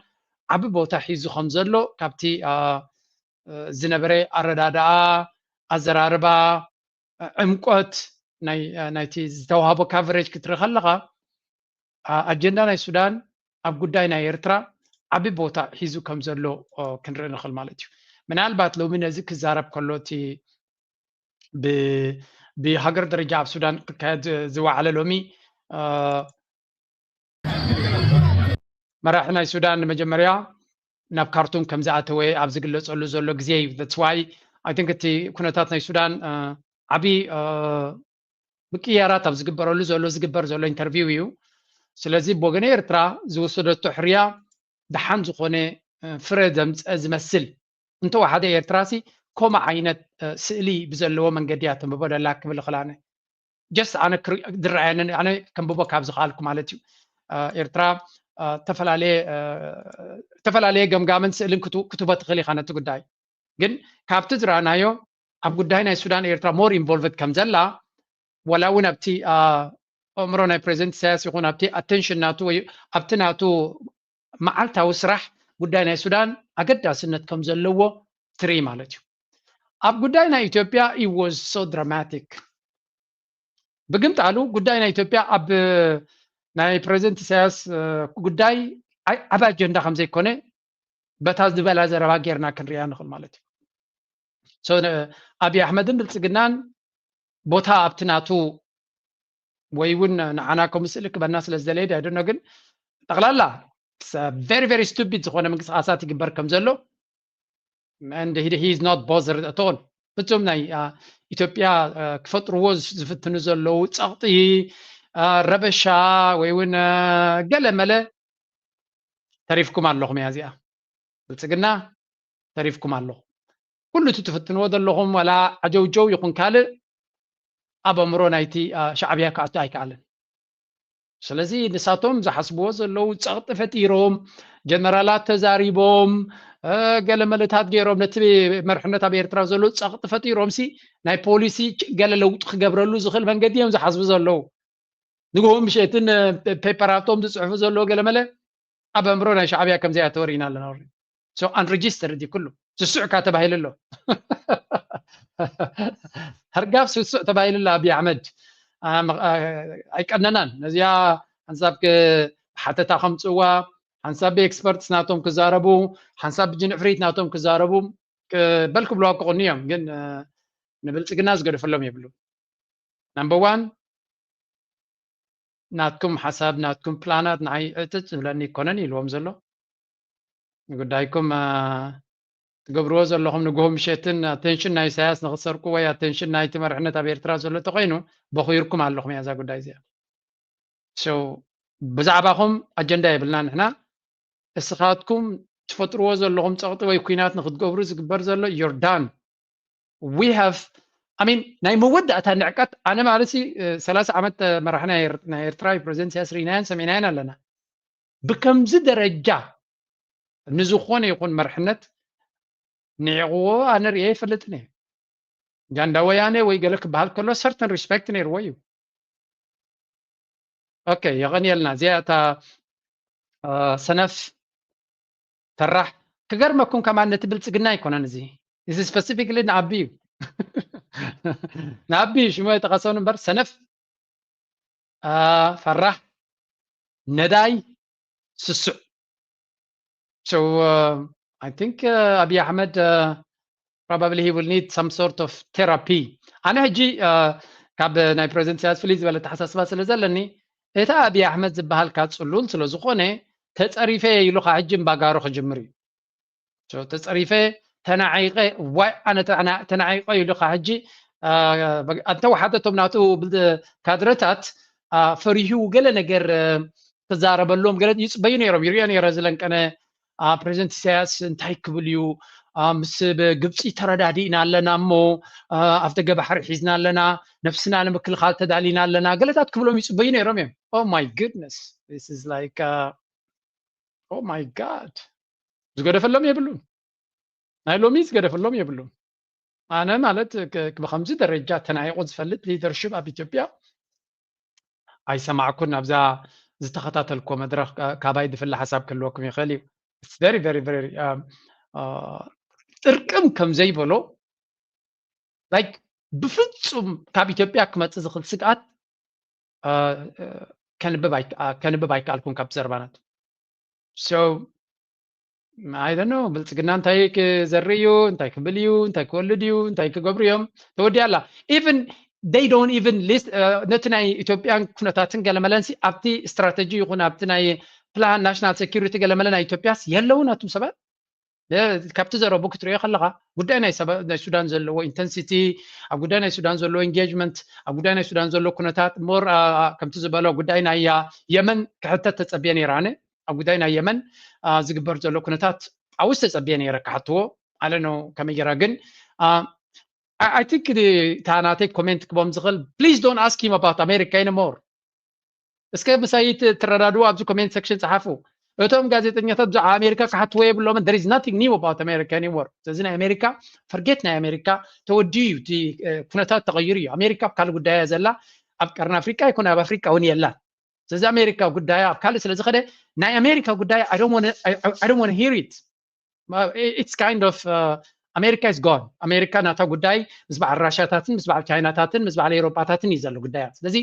ዓቢ ቦታ ሒዙ ከም ዘሎ ካብቲ ዝነበረ ኣረዳድኣ፣ ኣዘራርባ፣ ዕምቆት ናይቲ ዝተዋህቦ coverage ክትርኢ ከለኻ ኣጀንዳ ናይ ሱዳን ኣብ ጉዳይ ናይ ኤርትራ ዓቢ ቦታ ሒዙ ከም ዘሎ ክንርኢ ንኽእል ማለት እዩ። ምናልባት ሎሚ ነዚ ክዛረብ ከሎ እቲ ብሃገር ደረጃ ኣብ ሱዳን ክካየድ ዝወዓለ ሎሚ መራሒ ናይ ሱዳን ንመጀመርያ ናብ ካርቱም ከም ዝኣተወ ኣብ ዝግለጸሉ ዘሎ ግዜ እዩ። That's why I think እቲ ኩነታት ናይ ሱዳን ዓቢ ምቅያራት ኣብ ዝግበረሉ ዘሎ ዝግበር ዘሎ interview እዩ። ስለዚ ብወገን ኤርትራ ዝወሰደቶ ሕርያ ደሓን ዝኾነ ፍረ ዘምፀ ዝመስል እንተወሓደ ኤርትራሲ ከምኡ ዓይነት ስእሊ ብዘለዎ መንገዲ እያ ተንብቦ ደላ ክብል እኽእል ኣነ። just ኣነ ዝረኣየኒ ኣነ ከንብቦ ካብ ዝኽኣልኩ ማለት እዩ። ኤርትራ ዝተፈላለየ ገምጋምን ስእልን ክትቦ ትኽእል ኢኻ ነቲ ጉዳይ። ግን ካብቲ ዝረኣናዮ ኣብ ጉዳይ ናይ ሱዳን ኤርትራ more involved ከም ዘላ፣ ወላ እውን ኣብቲ ኣእምሮ ናይ ፕሬዚደንት ኢሳያስ ይኹን ኣብቲ attention ናቱ ወይ ኣብቲ ናቱ መዓልታዊ ስራሕ ጉዳይ ናይ ሱዳን ኣገዳስነት ከም ዘለዎ ትርኢ ማለት እዩ። ኣብ ጉዳይ ናይ ኢትዮጵያ it was so dramatic። ብግምጣሉ ጉዳይ ናይ ኢትዮጵያ ኣብ ናይ ፕሬዚደንት ኢሳያስ ጉዳይ ዓቢ ኣጀንዳ ከም ዘይኮነ በታ ዝበላ ዘረባ ጌርና ክንሪኣ ንኽእል ማለት እዩ። ኣብይ ኣሕመድን ብልጽግናን ቦታ ኣብቲ ናቱ ወይ እውን ንዓና ከምኡ ስእሊ ክበና ስለ ዝደለየ ዳይደኖ ግን ጠቕላላ very very stupid ዝኾነ ምንቅስቃሳት ይግበር ከም ዘሎ and he is not bothered at all። ፍጹም ናይ ኢትዮጵያ ክፈጥርዎ ዝፍትኑ ዘለዉ ጸቕጢ፣ ረበሻ ወይ እውን ገለ መለ ተሪፍኩም ኣለኹም እያ እዚኣ። ብልጽግና ተሪፍኩም ኣለኹም። ኩሉ እቲ ትፍትንዎ ዘለኹም ዋላ ዓጀውጀው ይኹን ካልእ ኣብ ኣእምሮ ናይቲ ሻዕብያ ክኣቱ ኣይከኣልን። ስለዚ ንሳቶም ዝሓስብዎ ዘለዉ ጸቕጢ ፈጢሮም፣ ጀነራላት ተዛሪቦም፣ ገለ መለታት ገይሮም ነቲ መርሕነት ኣብ ኤርትራ ዘሎ ጸቕጢ ፈጢሮም ሲ ናይ ፖሊሲ ገለ ለውጢ ክገብረሉ ዝኽእል መንገዲ እዮም ዝሓስቡ ዘለዉ። ንግሆ ምሸትን ፔፐራቶም ዝጽሕፉ ዘለዉ ገለ መለ ኣብ ኣእምሮ ናይ ሻዕብያ ከም ዘይኣተወ ርኢና ኣለና። So unregistered እዩ ኩሉ። ስሱዕ እካ ተባሂሉ ኣሎ። ህርጋፍ ስሱዕ ተባሂሉ ኣሎ ኣብይ ኣሕመድ። ኣይቀነናን። ነዚኣ ሓንሳብ ሓተታ ከምፅዋ፣ ሓንሳብ ብኤክስፐርትስ ናቶም ክዛረቡ፣ ሓንሳብ ብጅንዕፍሪት ናቶም ክዛረቡ በል ክብልዋ ክቕኑ እዮም። ግን ንብልፅግና ዝገደፈሎም የብሉ። ናምበር ዋን ናትኩም ሓሳብ ናትኩም ፕላናት ንዓይ ዕጥጥ ዝብለኒ ይኮነን ኢልዎም ዘሎ። ንጉዳይኩም ትገብርዎ ዘለኹም ንግሆ ምሸትን ኣቴንሽን ናይ ኢሳያስ ንክትሰርቁ ወይ ኣቴንሽን ናይቲ መርሕነት ኣብ ኤርትራ ዘሎ ተኮይኑ በኹይርኩም ኣለኹም እያ እዛ ጉዳይ እዚኣ። ብዛዕባኹም ኣጀንዳ የብልና ንሕና። እስኻትኩም ትፈጥርዎ ዘለኹም ጸቕጢ ወይ ኩናት ንክትገብሩ ዝግበር ዘሎ you're done። We have I mean ናይ መወዳእታ ንዕቀት ኣነ ማለት ሲ ሰላሳ ዓመት መራሒ ናይ ኤርትራ ፕሬዚደንት ኢሳያስ ርኢናዮን ሰሚዕናዮን ኣለና። ብከምዚ ደረጃ ንዝኾነ ይኹን መርሕነት ንዕቕዎ ኣነ ርኤ ይፈልጥን እየ። ጃንዳ ወያነ ወይ ገለ ክበሃል ከሎ ሰርተን ሪስፔክት ነይርዎ እዩ። ኦኬ የቐንየልና። እዚኣ እታ ሰነፍ ፈራሕ ክገርመኩም ከማን ነቲ ብልጽግና ኣይኮነን እዚ እዚ ስፐሲፊክሊ ንኣቢ እዩ። ንኣቢ እዩ ሽሙ ኣይጠቐሰውን እምበር ሰነፍ ፈራሕ ነዳይ ስሱዕ። So I think ኣብይ ኣሕመድ probably he will need some sort of therapy። ኣነ ሕጂ ካብ ናይ ፕሬዚደንት ኢሳያስ ፍልይ ዝበለ ኣተሓሳስባ ስለ ዘለኒ እታ ኣብይ ኣሕመድ ዝበሃልካ ጽሉል ስለ ዝኾነ ተጸሪፈ ኢሉኻ ሕጂ እምባጋሮ ክጅምር እዩ። ተጸሪፈ ተናዒቐ ዋይ ኣነ ተናዒቐ ኢሉኻ ሕጂ ኣንተ ወሓደ እቶም ናቱ ካድረታት ፈሪሁ ገለ ነገር ክዛረበሎም ገለ ይጽበዩ ነይሮም። ይሪኦ ነይረ ዝለንቀነ ፕሬዚደንት ኢሳያስ እንታይ ክብል እዩ ምስ ግብፂ ተረዳዲእና ኣለና እሞ ኣፍ ደገ ባሕሪ ሒዝና ኣለና ነብስና ንምክልኻል ተዳሊና ኣለና ገለታት ክብሎም ይፅበዩ ነይሮም እዮም። Oh my goodness, this is like oh my God. ዝገደፈሎም የብሉን። ናይ ሎሚ ዝገደፈሎም የብሉን። ኣነ ማለት ብከምዚ ደረጃ ተናይቑ ዝፈልጥ ሊደርሽፕ ኣብ ኢትዮጵያ ኣይሰማዕኩን። ኣብዛ ዝተኸታተልኮ መድረክ ካባይ ዝፍለ ሓሳብ ክህልወኩም ይኽእል እዩ። It's very very very ጥርቅም ከም ዘይበሎ like ብፍጹም ካብ ኢትዮጵያ ክመፅእ ዝኽእል ስግኣት ከንብብ ኣይከኣልኩን ካብ ዘረባናት። So I don't know ብልፅግና እንታይ ክዘርእ እዩ እንታይ ክብል እዩ እንታይ ክወልድ እዩ እንታይ ክገብሩ እዮም። ተወዲኣ ኣላ። Even they don't even list ነቲ ናይ ኢትዮጵያን ኩነታትን ገለመለንሲ ኣብቲ ስትራተጂ ይኹን ኣብቲ ናይ ፕላን ናሽናል ሴኪሪቲ ገለመለ ናይ ኢትዮጵያስ የለውን ኣቱም ሰባት። ካብቲ ዘረቡ ክትሪኦ ከለኻ ጉዳይ ናይ ሱዳን ዘለዎ ኢንተንሲቲ ኣብ ጉዳይ ናይ ሱዳን ዘለዎ ኢንጌጅመንት ኣብ ጉዳይ ናይ ሱዳን ዘሎ ኩነታት ሞር ከምቲ ዝበሎ ጉዳይ ናይ የመን ክሕተት ተፀብየ ነይረ ኣነ። ኣብ ጉዳይ ናይ የመን ዝግበር ዘሎ ኩነታት ኣውስ ተፀብየ ነይረ ክሓትዎ ኣለ ነው ከመይ ገይራ ግን I think እታ ናተይ comment ክቦም ዝኽእል, please don't ask him about America anymore። እስከ ምሳይ ት- ትረዳድኡ ኣብዚ comment section ጸሓፉ። እቶም ጋዜጠኛታት ብዛዕባ ኣሜሪካ ክሓትዎ የብሎምን። There is nothing new about America anymore። ስለዚ ናይ ኣሜሪካ forget፣ ናይ ኣሜሪካ ተወዲኡ እዩ። እቲ ኩነታት ተቐይሩ እዩ። ኣሜሪካ ኣብ ካልእ ጉዳይ እያ ዘላ። ኣብ ቀርኒ ኣፍሪቃ ይኹን ኣብ ኣፍሪቃ እውን የላን። ስለዚ ኣሜሪካ ጉዳያ ኣብ ካልእ ስለ ዝኸደ ናይ ኣሜሪካ ጉዳይ I don't want hear it. It's kind of America is gone። ኣሜሪካ ናታ ጉዳይ ምስ በዓል ራሻታትን ምስ በዓል ቻይናታትን ምስ በዓል ኤውሮጳታትን እዩ ዘሎ ጉዳያ። ስለዚ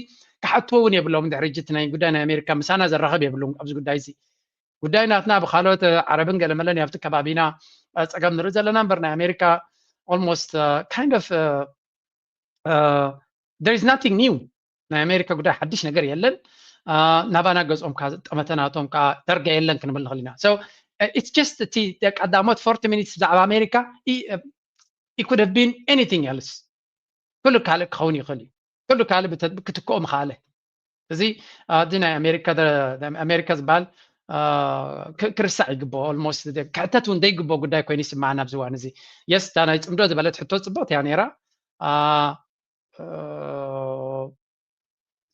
ክሓትዎ እውን የብሎም። ድሕሪ ሕጂ እቲ ናይ ጉዳይ ናይ ኣሜሪካ ምሳና ዘራኸብ የብሉን ኣብዚ ጉዳይ እዚ። ጉዳይ ናትና ብካልኦት ዓረብን ገለመለን ኣብቲ ከባቢና ፀገም ንርኢ ዘለና እምበር ናይ ኣሜሪካ almost kind of there is nothing new። ናይ ኣሜሪካ ጉዳይ ሓድሽ ነገር የለን። ናባና ገጾም ጠመተ ናቶም ከዓ ደርጋ የለን ክንብል ንኽእል ኢና። So it's just እቲ ቀዳሞት forty minutes ብዛዕባ ኣሜሪካ it could have been anything else። ኩሉ ካልእ ክኸውን ይኽእል እዩ። ኩሉ ካልእ ክትክኦ ምኽኣለ። እዚ ኣብዚ ናይ ኣሜሪካ ኣሜሪካ ዝበሃል ክርሳዕ ይግብኦ። Almost ክሕተት እውን ዘይግብኦ ጉዳይ ኮይኑ ይስማዓና ኣብዚ እዋን እዚ። Yes፣ እታ ናይ ፅምዶ ዝበለት ሕቶ ፅብቕቲ እያ ነይራ።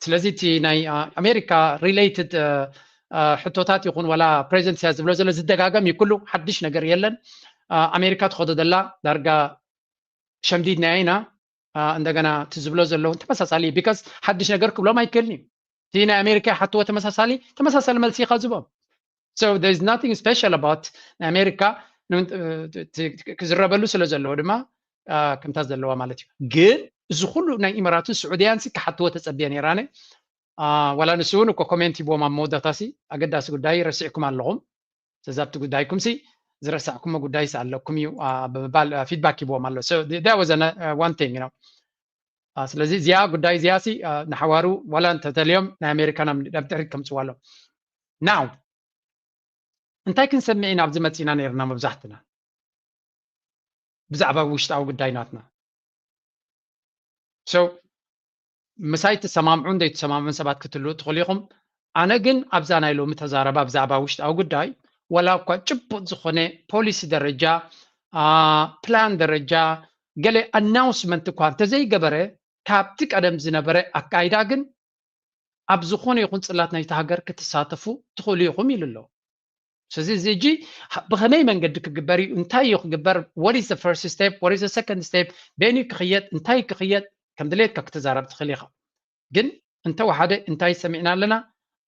ስለዚ እቲ ናይ ኣሜሪካ related ሕቶታት ይኹን ዋላ ፕሬዚደንት ኢሳያስ ዝብሎ ዘሎ ዝደጋገም እዩ። ኩሉ ሓድሽ ነገር የለን። ኣሜሪካ ትኸዶ ዘላ ዳርጋ ሸምዲድናያ ኢና። እንደገና እቲ ዝብሎ ዘለውን ተመሳሳሊ እዩ። Because ሓድሽ ነገር ክብሎም ኣይክእልን እዩ። እቲ ናይ ኣሜሪካ ይሓትዎ ተመሳሳሊ ተመሳሳሊ መልሲ ኢኻ ዝቦም። So there is nothing special about ናይ ኣሜሪካ ክዝረበሉ ስለ ዘለዎ ድማ ከምታ ዘለዋ ማለት እዩ። ግን እዚ ኩሉ ናይ ኢማራትን ስዑድያን ክሓትዎ ተፀብየ ነይራነ። ዋላ ንሱ እውን እኮ ኮሜንት ሂብዎም ኣብ መወዳእታ ሲ ኣገዳሲ ጉዳይ ረሲዕኩም ኣለኹም። ስለዚ ኣብቲ ጉዳይኩም ሲ ዝረሳዕኩሞ ጉዳይ ኣለኩም እዩ ብምባል ፊድባክ ሂብዎም ኣሎ። So that was one thing ነው። ስለዚ እዚኣ ጉዳይ እዚኣ ሲ ንሓዋሩ ዋላ እንተተልዮም ናይ ኣሜሪካ ናብ ድሕሪት ከምፅዋ ኣሎ። Now እንታይ ክንሰምዕ ኢና ኣብዚ መፂና ነይርና መብዛሕትና ብዛዕባ ውሽጣዊ ጉዳይ ናትና። So ምሳይ ትሰማምዑን ዘይትሰማምዑን ሰባት ክትህልዉ ትኽእሉ ኢኹም። ኣነ ግን ኣብዛ ናይ ሎሚ ተዛረባ ብዛዕባ ውሽጣዊ ጉዳይ ዋላ እኳ ጭቡጥ ዝኾነ ፖሊሲ ደረጃ ፕላን ደረጃ ገለ ኣናውንስመንት እኳ እንተዘይገበረ ካብቲ ቀደም ዝነበረ ኣካይዳ ግን ኣብ ዝኾነ ይኹን ፅላት ናይቲ ሃገር ክትሳተፉ ትኽእሉ ኢኹም ኢሉ ኣሎ። ስለዚ እዚ እጂ ብኸመይ መንገዲ ክግበር እዩ እንታይ እዩ ክግበር what is the first step what is the second step በይኑ ክኽየድ እንታይ ክኽየድ ከም ድሌትካ ክትዛረብ ትኽእል ኢኻ። ግን እንተወሓደ እንታይ ሰሚዕና ኣለና?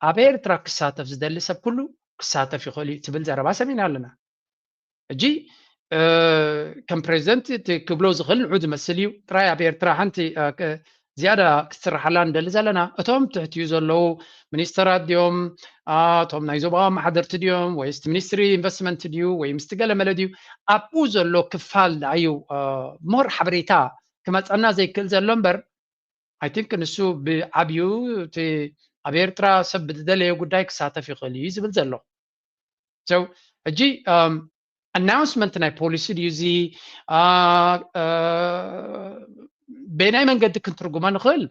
ኣብ ኤርትራ ክሳተፍ ዝደሊ ሰብ ኩሉ ክሳተፍ ይኽእል እዩ ትብል ዘረባ ሰሚዕና ኣለና። ሕጂ ከም ፕሬዚደንት ክብሎ ዝኽእል ንዑ ዝመስል እዩ። ጥራይ ኣብ ኤርትራ ሓንቲ ዝያዳ ክትስርሓላ ንደሊ ዘለና እቶም ትሕትኡ ዘለዉ ሚኒስተራት ድዮም እቶም ናይ ዞባ ኣመሓደርቲ ድዮም ወይስ ሚኒስትሪ ኢንቨስትመንት ድዩ ወይ ምስቲ ገለመለ ድዩ ኣብኡ ዘሎ ክፋል ደኣ እዩ more ሓበሬታ ክመፀና ዘይክእል ዘሎ እምበር I think ንሱ ብዓብዩ እቲ ኣብ ኤርትራ ሰብ ብዝደለዮ ጉዳይ ክሳተፍ ይኽእል እዩ ዝብል ዘሎ። So ሕጂ ኣናውንስመንት ናይ ፖሊሲ ድዩ እዚ በናይ መንገዲ ክንትርጉሞ ንኽእል?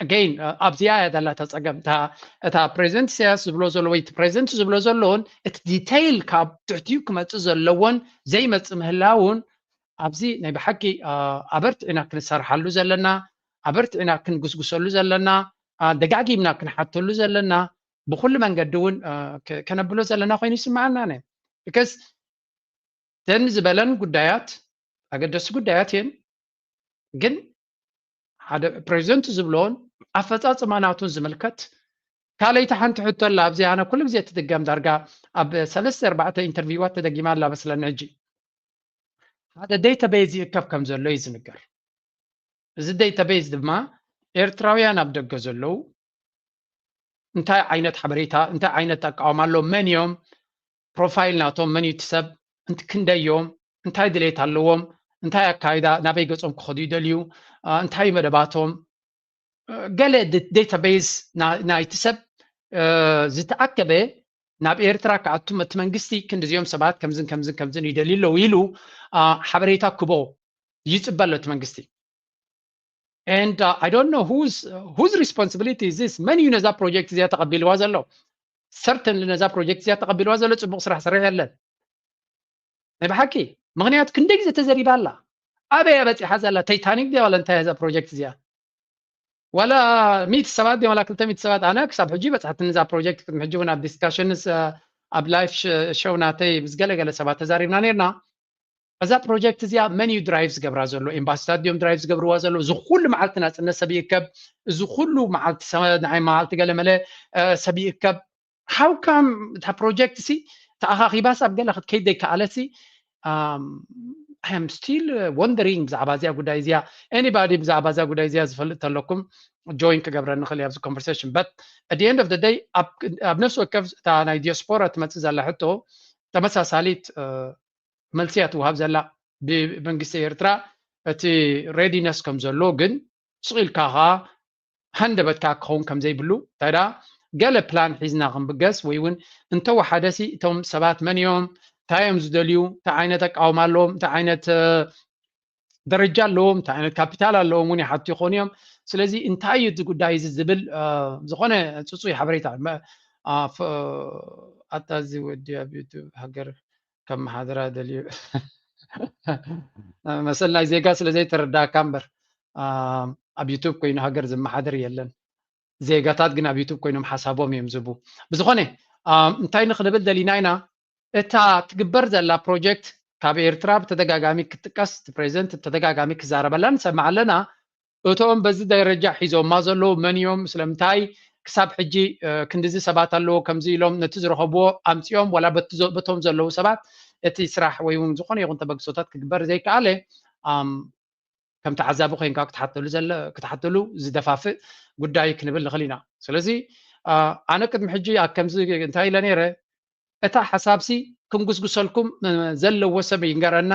Again ኣብዚኣ እያ ዘላ እታ ፀገም። እታ ፕሬዚደንት ኢሳያስ ዝብሎ ዘሎ ወይ ፕሬዚደንት ዝብሎ ዘለውን እቲ ዲቴይል ካብ ትሕትኡ ክመፅእ ዘለዎን ዘይመፅእ ምህላውን ኣብዚ ናይ ብሓቂ ኣበርቲዕና ክንሰርሓሉ ዘለና ኣበርቲዕና ክንጉስጉሰሉ ዘለና ደጋጊምና ክንሓተሉ ዘለና ብኩሉ መንገዲ እውን ከነብሎ ዘለና ኮይኑ ይስምዓና ነ because ተን ዝበለን ጉዳያት ኣገደስቲ ጉዳያት እየን። ግን ሓደ ፕሬዚደንት ዝብሎን ኣፈፃፅማ ናቱን ዝምልከት ካልኣይቲ ሓንቲ ሕቶ ኣላ ኣብዚ ኣነ ኩሉ ግዜ ትድገም ዳርጋ ኣብ ሰለስተ ኣርባዕተ ኢንተርቪዋት ተደጊማ ኣላ መስለኒ ሕጂ ሓደ ዴታቤዝ ይእከብ ከም ዘሎ እዩ ዝንገር። እዚ ዴታቤዝ ድማ ኤርትራውያን ኣብ ደገ ዘለዉ እንታይ ዓይነት ሓበሬታ እንታይ ዓይነት ኣቃውማ ኣሎ መን እዮም ፕሮፋይል ናቶም መን እዩ እቲ ሰብ ክንደይ እዮም እንታይ ድሌት ኣለዎም እንታይ ኣካይዳ ናበይ ገጾም ክኸዱ ይደልዩ እንታይ መደባቶም ገለ ዴታቤዝ ናይቲ ሰብ ዝተኣከበ ናብ ኤርትራ ክኣቱ እቲ መንግስቲ ክንዲዚኦም ሰባት ከምዝን ከምዝን ከምዝን ይደልዩ ኣለዉ ኢሉ ሓበሬታ ክቦ ይፅበ ኣሎ እቲ መንግስቲ and uh, I don't know whose whose responsibility is this መን እዩ ነዛ ፕሮጀክት እዚኣ ተቐቢልዋ ዘሎ certainly ነዛ ፕሮጀክት እዚኣ ተቐቢልዋ ዘሎ ፅቡቕ ስራሕ ሰሪሑ የለን ናይ ብሓቂ ምክንያቱ ክንደይ ግዜ ተዘሪባ ኣላ ኣበይ እያ በፂሓ ዘላ? ታይታኒክ ድያ ዋላ እንታይ እያ እዛ ፕሮጀክት እዚኣ? ዋላ ሚእቲ ሰባት ድዮም ዋላ ክልተ ሚእቲ ሰባት? ኣነ ክሳብ ሕጂ በፃሕትኒ እዛ ፕሮጀክት። ቅድሚ ሕጂ እውን ኣብ ዲስካሽንስ ኣብ ላይፍ ሸው ናተይ ምስ ገለገለ ሰባት ተዛሪብና ነርና። እዛ ፕሮጀክት እዚኣ መን እዩ ድራይቭ ዝገብራ ዘሎ? ኤምባሲታት ድዮም ድራይቭ ዝገብርዋ ዘሎ? እዚ ኩሉ መዓልቲ ናፅነት ሰብ ይእከብ፣ እዚ ኩሉ መዓልቲ ሰ- ናይ መዓልቲ ገለመለ ሰብ ይእከብ። How come እታ ፕሮጀክት ሲ ተኣኻኺባስ ኣብ ገለ ክትከይድ ዘይከኣለት ሲ? I am still wondering ብዛዕባ እዚኣ ጉዳይ እዚኣ። Anybody ብዛዕባ እዛ ጉዳይ እዚኣ ዝፈልጥ ተለኩም ጆይን ክገብረኒ ክእል ኣብዚ ኮንቨርሴሽን። But at the end of the day ኣብ ነፍሲ ወከፍ እታ ናይ ዲያስፖራ ትመፅእ ዘላ ሕቶ ተመሳሳሊት መልሲ እያ ትወሃብ ዘላ ብመንግስቲ ኤርትራ። እቲ ሬዲነስ ከም ዘሎ ግን ስቕ ኢልካ ኸዓ ሃንደበትካ ክኸውን ከም ዘይብሉ። እንታይ ደኣ ገለ ፕላን ሒዝና ክንብገስ ወይ እውን እንተወሓደሲ እቶም ሰባት መን እዮም፣ እንታይ እዮም ዝደልዩ፣ እንታይ ዓይነት ኣቃውማ ኣለዎም፣ እንታይ ዓይነት ደረጃ ኣለዎም፣ እንታይ ዓይነት ካፒታል ኣለዎም እውን ይሓቱ ይኾኑ እዮም። ስለዚ እንታይ እዩ እዚ ጉዳይ እዚ ዝብል ዝኾነ ፅፁይ ሓበሬታ ኣታ እዚ ወዲ ኣብ ዩቱብ ሃገር ከመሓድራ ደልዩ መሰል ናይ ዜጋ ስለ ዘይተረዳእካ እምበር ኣብ ዩቱብ ኮይኑ ሃገር ዝመሓደር የለን። ዜጋታት ግን ኣብ ዩቱብ ኮይኖም ሓሳቦም እዮም ዝቡ። ብዝኾነ እንታይ ንክንብል ደሊና ኢና፣ እታ ትግበር ዘላ ፕሮጀክት ካብ ኤርትራ ብተደጋጋሚ ክትጥቀስ፣ እቲ ፕሬዚደንት ብተደጋጋሚ ክዛረበላ ንሰምዕ ኣለና። እቶም በዚ ደረጃ ሒዞማ ዘለዉ መን እዮም? ስለምንታይ ክሳብ ሕጂ ክንድዚ ሰባት ኣለዎ ከምዚ ኢሎም ነቲ ዝረኸብዎ ኣምፂኦም፣ ዋላ በቶም ዘለዉ ሰባት እቲ ስራሕ ወይ እውን ዝኾነ ይኹን ተበግሶታት ክግበር ዘይከኣለ ከም ተዓዛቢ ኮይንካ ክትሓተሉ ክትሓተሉ ዝደፋፍእ ጉዳይ ክንብል ንኽእል ኢና። ስለዚ ኣነ ቅድሚ ሕጂ ኣብ ከምዚ እንታይ ኢለ ነይረ፣ እታ ሓሳብሲ ክንጉስጉሰልኩም ዘለዎ ሰብ ይንገረና፣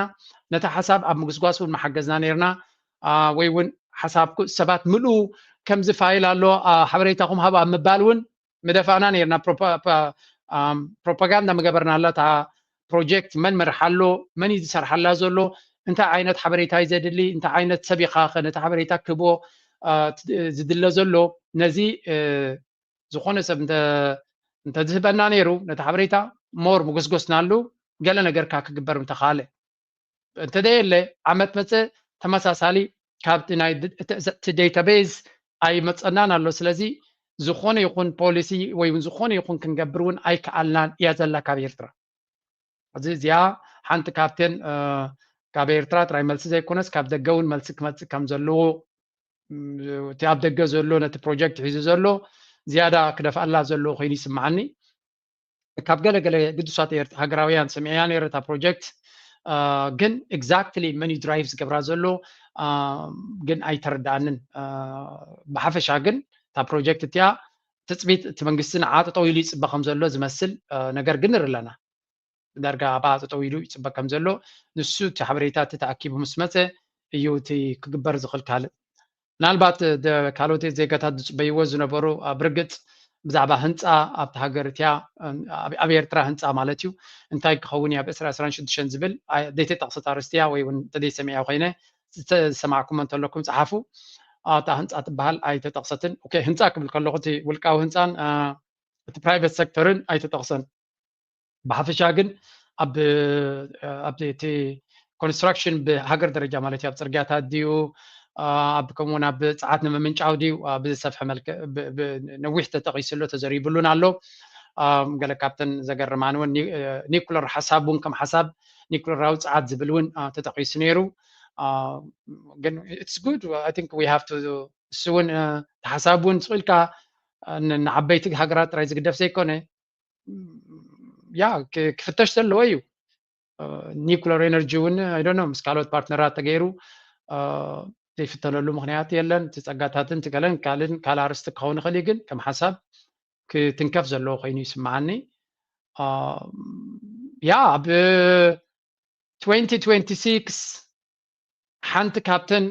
ነታ ሓሳብ ኣብ ምግስጓስ እውን መሓገዝና ነይርና። ወይ እውን ሓሳብ ሰባት ምልኡ ከምዚ ፋይል ኣሎ ሓበሬታኹም ሃብ ኣብ ምባል እውን ምደፋእና ነይርና፣ ፕሮፓጋንዳ ምገበርናላ። እታ ፕሮጀክት መን መርሓ ኣሎ፣ መን እዩ ዝሰርሓላ ዘሎ፣ እንታይ ዓይነት ሓበሬታ እዩ ዘድሊ፣ እንታይ ዓይነት ሰብ ኢኻ ከ ነቲ ሓበሬታ ክህቦ ዝድለ ዘሎ፣ ነዚ ዝኾነ ሰብ እንተዝህበና ነይሩ ነቲ ሓበሬታ ሞር ምጎስጎስናሉ፣ ገለ ነገርካ ክግበር ምተኻለ። እንተደየለ ዓመት መፀ ተመሳሳሊ ካብቲ ናይ እቲ ዴታቤዝ ኣይመፀናን ኣሎ። ስለዚ ዝኾነ ይኹን ፖሊሲ ወይ እውን ዝኾነ ይኹን ክንገብር እውን ኣይከኣልናን እያ ዘላ ካብ ኤርትራ። እዚ እዚኣ ሓንቲ ካብተን ካብ ኤርትራ ጥራይ መልሲ ዘይኮነስ ካብ ደገ እውን መልሲ ክመፅእ ከም ዘለዎ እቲ ኣብ ደገ ዘሎ ነቲ ፕሮጀክት ሒዙ ዘሎ ዝያዳ ክደፍኣላ ዘለዎ ኮይኑ ይስምዓኒ። ካብ ገለ ገለ ግዱሳት ሃገራውያን ሰሚዐያ ነይረ እታ ፕሮጀክት፣ ግን ኤግዛክትሊ መን እዩ ድራይቭ ዝገብራ ዘሎ ግን ኣይተረድኣንን። ብሓፈሻ ግን እታ ፕሮጀክት እቲኣ ትፅቢት እቲ መንግስቲ ንዓ ጠጠው ኢሉ ይፅበ ከም ዘሎ ዝመስል ነገር ግን ንርኢ ኣለና። ዳርጋ ኣብኣ ጠጠው ኢሉ ይፅበ ከም ዘሎ ንሱ እቲ ሓበሬታ እቲ ተኣኪቡ ምስ መፀ እዩ እቲ ክግበር ዝኽእል ካልእ። ምናልባት ካልኦት ዜጋታት ዝፅበይዎ ዝነበሩ ብርግፅ ብዛዕባ ህንፃ ኣብቲ ሃገር እቲያ ኣብ ኤርትራ ህንፃ ማለት እዩ እንታይ ክኸውን እያ ብ ዕስራ ዕስራን ሽዱሽተን ዝብል ዘይተጠቕሰት ኣርእስቲ እያ ወይ እውን እንተዘይሰሚዐ ኮይነ ዝተሰማዕኩሞ እንተለኩም ፀሓፉ። እታ ህንፃ ትበሃል ኣይተጠቕሰትን። ኦኬ ህንፃ ክብል ከለኹ እቲ ውልቃዊ ህንፃን እቲ ፕራይቬት ሴክተርን ኣይተጠቕሰን። ብሓፈሻ ግን ኣብ ኣብቲ እቲ ኮንስትራክሽን ብሃገር ደረጃ ማለት እዩ ኣብ ፅርግያታት ድዩ ኣብ ከምኡውን ኣብ ፀዓት ንምምንጫው ድዩ ብዝሰፍሐ መልክዕ ነዊሕ ተጠቂሱሎ ተዘሪብሉን ኣሎ። ገለ ካብተን ዘገርማን እውን ኒኩለር ሓሳብ እውን ከም ሓሳብ ኒኩለራዊ ፀዓት ዝብል እውን ተጠቂሱ ነይሩ። ግን it's good I think we have to እሱ እውን እቲ ሓሳብ እውን ስቕ ኢልካ ንዓበይቲ ሃገራት ጥራይ ዝግደፍ ዘይኮነ ያ ክፍተሽ ዘለዎ እዩ። ኒኩለር ኤነርጂ እውን ኣይዶኖ ምስ ካልኦት ፓርትነራት ተገይሩ ዘይፍተነሉ ምክንያት የለን። እቲ ፀጋታትን ትገለን ካልእን ካልእ ኣርስቲ ክኸውን ይኽእል እዩ፣ ግን ከም ሓሳብ ክትንከፍ ዘለዎ ኮይኑ ይስምዓኒ። ያ ኣብ twenty twenty-six ሓንቲ ካብተን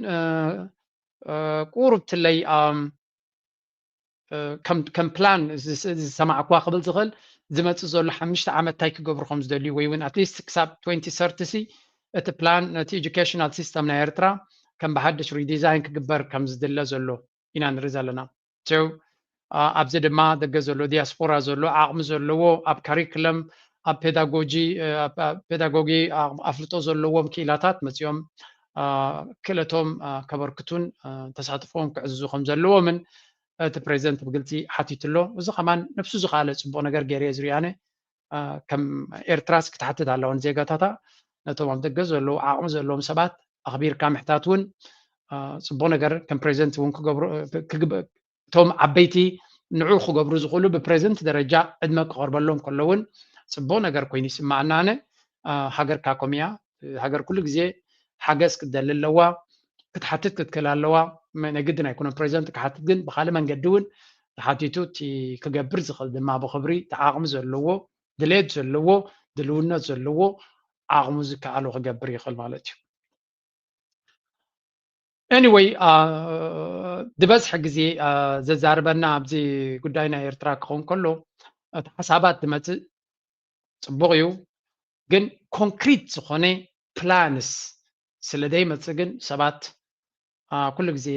ቁሩብ ትለይ ከም ፕላን ዝሰማዕኩዋ ክብል ዝኽእል ዝመፅእ ዘሎ ሓሙሽተ ዓመት እንታይ ክገብሩ ከም ዝደልዩ ወይ እውን ኣትሊስት ክሳብ twenty thirty ሲ እቲ ፕላን ነቲ ኤጁኬሽናል ሲስተም ናይ ኤርትራ ከም ብሓድሽ ሪዲዛይን ክግበር ከም ዝድለ ዘሎ ኢና ንርኢ ዘለና። ው ኣብዚ ድማ ደገ ዘሎ ዲያስፖራ ዘሎ ዓቕሚ ዘለዎ ኣብ ካሪክለም ኣብ ፔዳጎጂ ፔዳጎጊ ኣፍልጦ ዘለዎም ክኢላታት መፂኦም ክእለቶም ከበርክቱን ተሳትፎም ክዕዝዙ ከም ዘለዎምን እቲ ፕሬዚደንት ብግልፂ ሓቲቱ ኣሎ። እዚ ከማን ነብሱ ዝኸኣለ ፅቡቕ ነገር ገይረ ዝሪኣነ ከም ኤርትራስ ክትሓትት ኣለዋ ንዜጋታታ፣ ነቶም ኣብ ደገ ዘለዉ ዓቕሚ ዘለዎም ሰባት ኣኽቢርካ ምሕታት እውን ፅቡቕ ነገር ከም ፕሬዚደንት እውን ክገብሩ እቶም ዓበይቲ ንዑ ክገብሩ ዝኽእሉ ብፕሬዚደንት ደረጃ ዕድመ ክቐርበሎም ከሎ እውን ፅቡቕ ነገር ኮይኑ ይስማዓና። ኣነ ሃገርካ ከምኡ እያ። ሃገር ኩሉ ግዜ ሓገዝ ክትደሊ ኣለዋ፣ ክትሓትት ክትክእል ኣለዋ። ናይ ግድን ኣይኮነን ፕሬዚደንት ክሓትት፣ ግን ብካልእ መንገዲ እውን ተሓቲቱ እቲ ክገብር ዝኽእል ድማ ብክብሪ እቲ ዓቕሚ ዘለዎ፣ ድሌት ዘለዎ፣ ድልውነት ዘለዎ፣ ዓቕሙ ዝከኣሎ ክገብር ይኽእል ማለት እዩ። Anyway ዝበዝሐ ግዜ ዘዛርበና ኣብዚ ጉዳይ ናይ ኤርትራ ክኸውን ከሎ እቲ ሓሳባት ዝመፅእ ፅቡቕ እዩ፣ ግን ኮንክሪት ዝኾነ ፕላንስ ስለ ዘይመፅእ ግን ሰባት ኩሉ ግዜ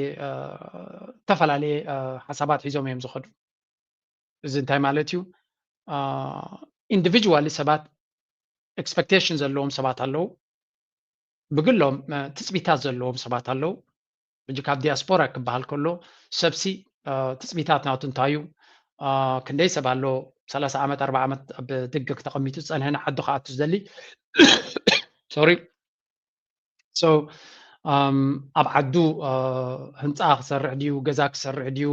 ዝተፈላለየ ሓሳባት ሒዞም እዮም ዝኸዱ። እዚ እንታይ ማለት እዩ? ኢንዲቪጁዋሊ ሰባት ኤክስፐክቴሽን ዘለዎም ሰባት ኣለዉ፣ ብግሎም ትፅቢታት ዘለዎም ሰባት ኣለዉ። ሕጂ ካብ ዲያስፖራ ክበሃል ከሎ ሰብሲ ትፅቢታት ናቱ እንታይ እዩ? ክንደይ ሰብ ኣሎ ሰላሳ ዓመት ኣርባዓ ዓመት ኣብ ደገ ተቐሚጡ ዝፀንሐ ንዓዱ ክኣቱ ዝደሊ? ሶሪ። So ኣብ ዓዱ ህንፃ ክሰርሕ ድዩ፣ ገዛ ክሰርሕ ድዩ፣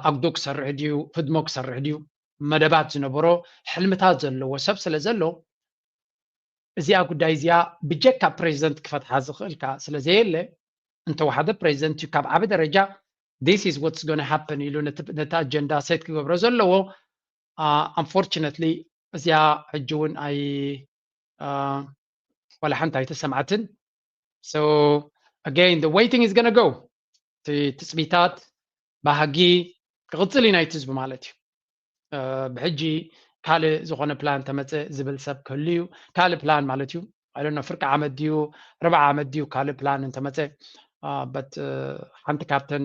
ኣጉዶ ክሰርሕ ድዩ፣ ህድሞ ክሰርሕ ድዩ፣ መደባት ዝነበሮ፣ ሕልምታት ዘለዎ ሰብ ስለ ዘሎ እዚኣ ጉዳይ እዚኣ ብጀካ ፕሬዚደንት ክፈትሓ ዝኽእል ከዓ ስለ ዘየለ፣ እንተወሓደ ፕሬዚደንት እዩ ካብ ዓቢ ደረጃ this is what's gonna happen ኢሉ ነቲ ኣጀንዳ ሴት ክገብሮ ዘለዎ። Unfortunately እዚኣ ሕጂ እውን ኣይ ዋላ ሓንቲ ኣይተሰምዓትን። So again the waiting is gonna go። እቲ ትፅቢታት ባህጊ ክቕፅል እዩ ናይቲ ህዝቢ ማለት እዩ። ብሕጂ ካልእ ዝኾነ ፕላን ተመፀ ዝብል ሰብ ክህሉ እዩ። ካልእ ፕላን ማለት እዩ። I don't know ፍርቂ ዓመት ድዩ፣ ርብዓ ዓመት ድዩ ካልእ ፕላን እንተመፀ። But ሓንቲ ካብተን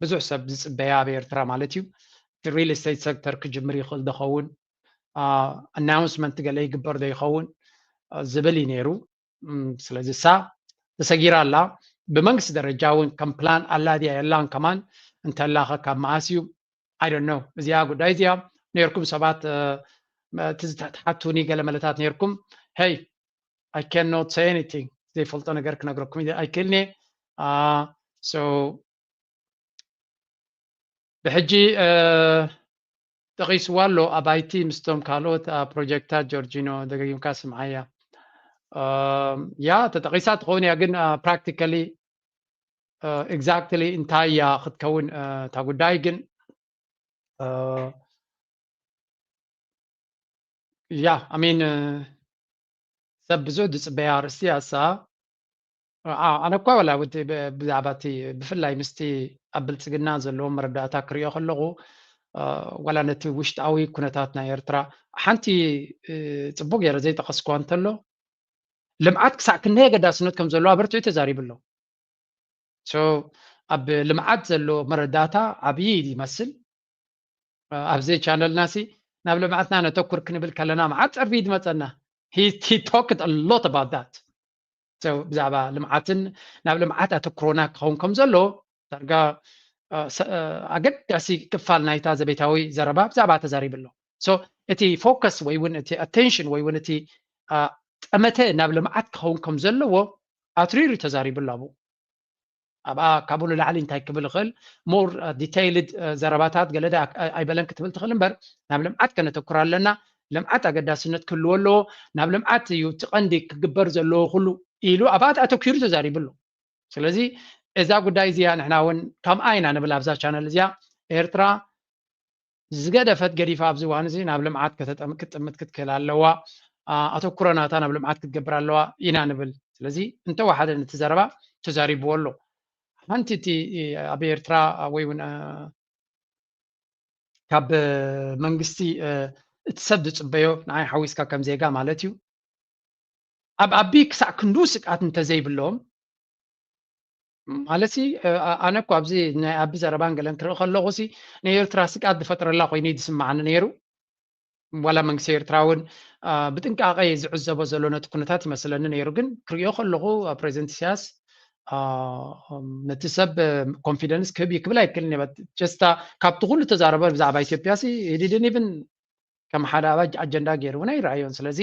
ብዙሕ ሰብ ዝፅበያ ኣብ ኤርትራ ማለት እዩ እቲ ሪል ስቴት ሴክተር ክጅምር ይኽእል ዶ ኸውን፣ ኣናውንስመንት ገለ ይግበር ዶ ይኸውን ዝብል እዩ ነይሩ። ስለዚ እሳ ተሰጊራ ኣላ። ብመንግስቲ ደረጃ እውን ከም ፕላን ኣላ ድያ የላን ከማን እንተላኸ ካብ መኣስ እዩ? I don't know። እዚኣ ጉዳይ እዚኣ ነርኩም ሰባት እቲ ዝተሓትሓቱኒ ገለ መለታት ነርኩም። Hey I cannot say anything። ዘይፈልጦ ነገር ክነግረኩም ኣይክእልኒ። So ብሕጂ ጠቒስዋ ኣሎ ኣብ ኣይቲ ምስቶም ካልኦት ፕሮጀክታት። ጆርጂኖ ደጋጊምካ ስምዓያ። ያ ተጠቒሳ ትኸውን እያ፣ ግን ፕራክቲካሊ ኤግዛክትሊ እንታይ እያ ክትከውን እታ ጉዳይ ግን ያ I mean ሰብ ብዙሕ ዝፅበያ ኣርእስቲ ኣሳ ኣነ እኳ ወላ ብዛዕባ እቲ ብፍላይ ምስቲ ኣብ ብልፅግና ዘለዎም መረዳእታ ክሪኦ ከለኹ ዋላ ነቲ ውሽጣዊ ኩነታት ናይ ኤርትራ ሓንቲ ፅቡቅ ገይረ ዘይጠቀስኳ እንተሎ ልምዓት ክሳዕ ክንደይ ኣገዳስነት ከም ዘለዎ ኣበርቲዑ ተዛሪቡ ኣሎ። So ኣብ ልምዓት ዘሎ መረዳእታ ዓብዪ ይመስል። ኣብዚ ቻነልና ሲ ናብ ልምዓትና ነተኩር ክንብል ከለና መዓት ጸርፊ ዝመፀና። He talked a lot about that። ብዛዕባ ልምዓትን ናብ ልምዓት ኣተኩሮና ክኸውን ከም ዘሎ ዳርጋ ኣገዳሲ ክፋል ናይታ ዘቤታዊ ዘረባ ብዛዕባ ተዛሪቡ ኣሎ። So እቲ ፎከስ ወይ እውን እቲ ኣቴንሽን ወይ እውን እቲ ጠመተ ናብ ልምዓት ክኸውን ከም ዘለዎ ኣትሪሩ ተዛሪቡ ኣሎ። ኣብኡ ኣብኣ ካብኡ ንላዕሊ እንታይ ክብል ይኽእል more detailed ዘረባታት ገለ ኣይበለን ክትብል ትኽእል እምበር ናብ ልምዓት ከነተኩር ኣለና። ልምዓት ኣገዳስነት ክህልዎ ኣለዎ። ናብ ልምዓት እዩ እቲ ቀንዲ ክግበር ዘለዎ ኩሉ ኢሉ ኣብኣ ኣተኪሩ ተዛሪቡ ኣሎ። ስለዚ እዛ ጉዳይ እዚኣ ንሕና እውን ከምኣ ኢና ንብል ኣብዛ ቻነል እዚኣ። ኤርትራ ዝገደፈት ገዲፋ ኣብዚ እዋን እዚ ናብ ልምዓት ክትጥምት ክትክእል ኣለዋ። ኣተኩሮ ናታ ናብ ልምዓት ክትገብር ኣለዋ ኢና ንብል። ስለዚ እንተወሓደ ነቲ ዘረባ ተዛሪብዎ ኣሎ። ሓንቲ እቲ ኣብ ኤርትራ ወይ እውን ካብ መንግስቲ እቲ ሰብ ዝፅበዮ ንዓይ ሓዊስካ ከም ዜጋ ማለት እዩ ኣብ ኣቢ ክሳዕ ክንዱ ስግኣት እንተዘይብሎም ማለት ኣነ እኮ ኣብዚ ናይ ኣቢ ዘረባን ገለን ክርኢ ከለኹ ሲ ናይ ኤርትራ ስግኣት ዝፈጥረላ ኮይኑ ዝስማዓኒ ነይሩ። ዋላ መንግስቲ ኤርትራ እውን ብጥንቃቐ ዝዕዘቦ ዘሎ ነቲ ኩነታት ይመስለኒ ነይሩ። ግን ክሪኦ ከለኹ ፕሬዚደንት ኢሳያስ ነቲ ሰብ ኮንፊደንስ ክህብ እዩ ክብል ኣይክልን። ጀስታ ካብቲ ኩሉ ተዛረበ ብዛዕባ ኢትዮጵያ ሲ ዲድን ኢቭን ከም ሓደ ኣባ ኣጀንዳ ገይሩ እውን ኣይረኣዮን። ስለዚ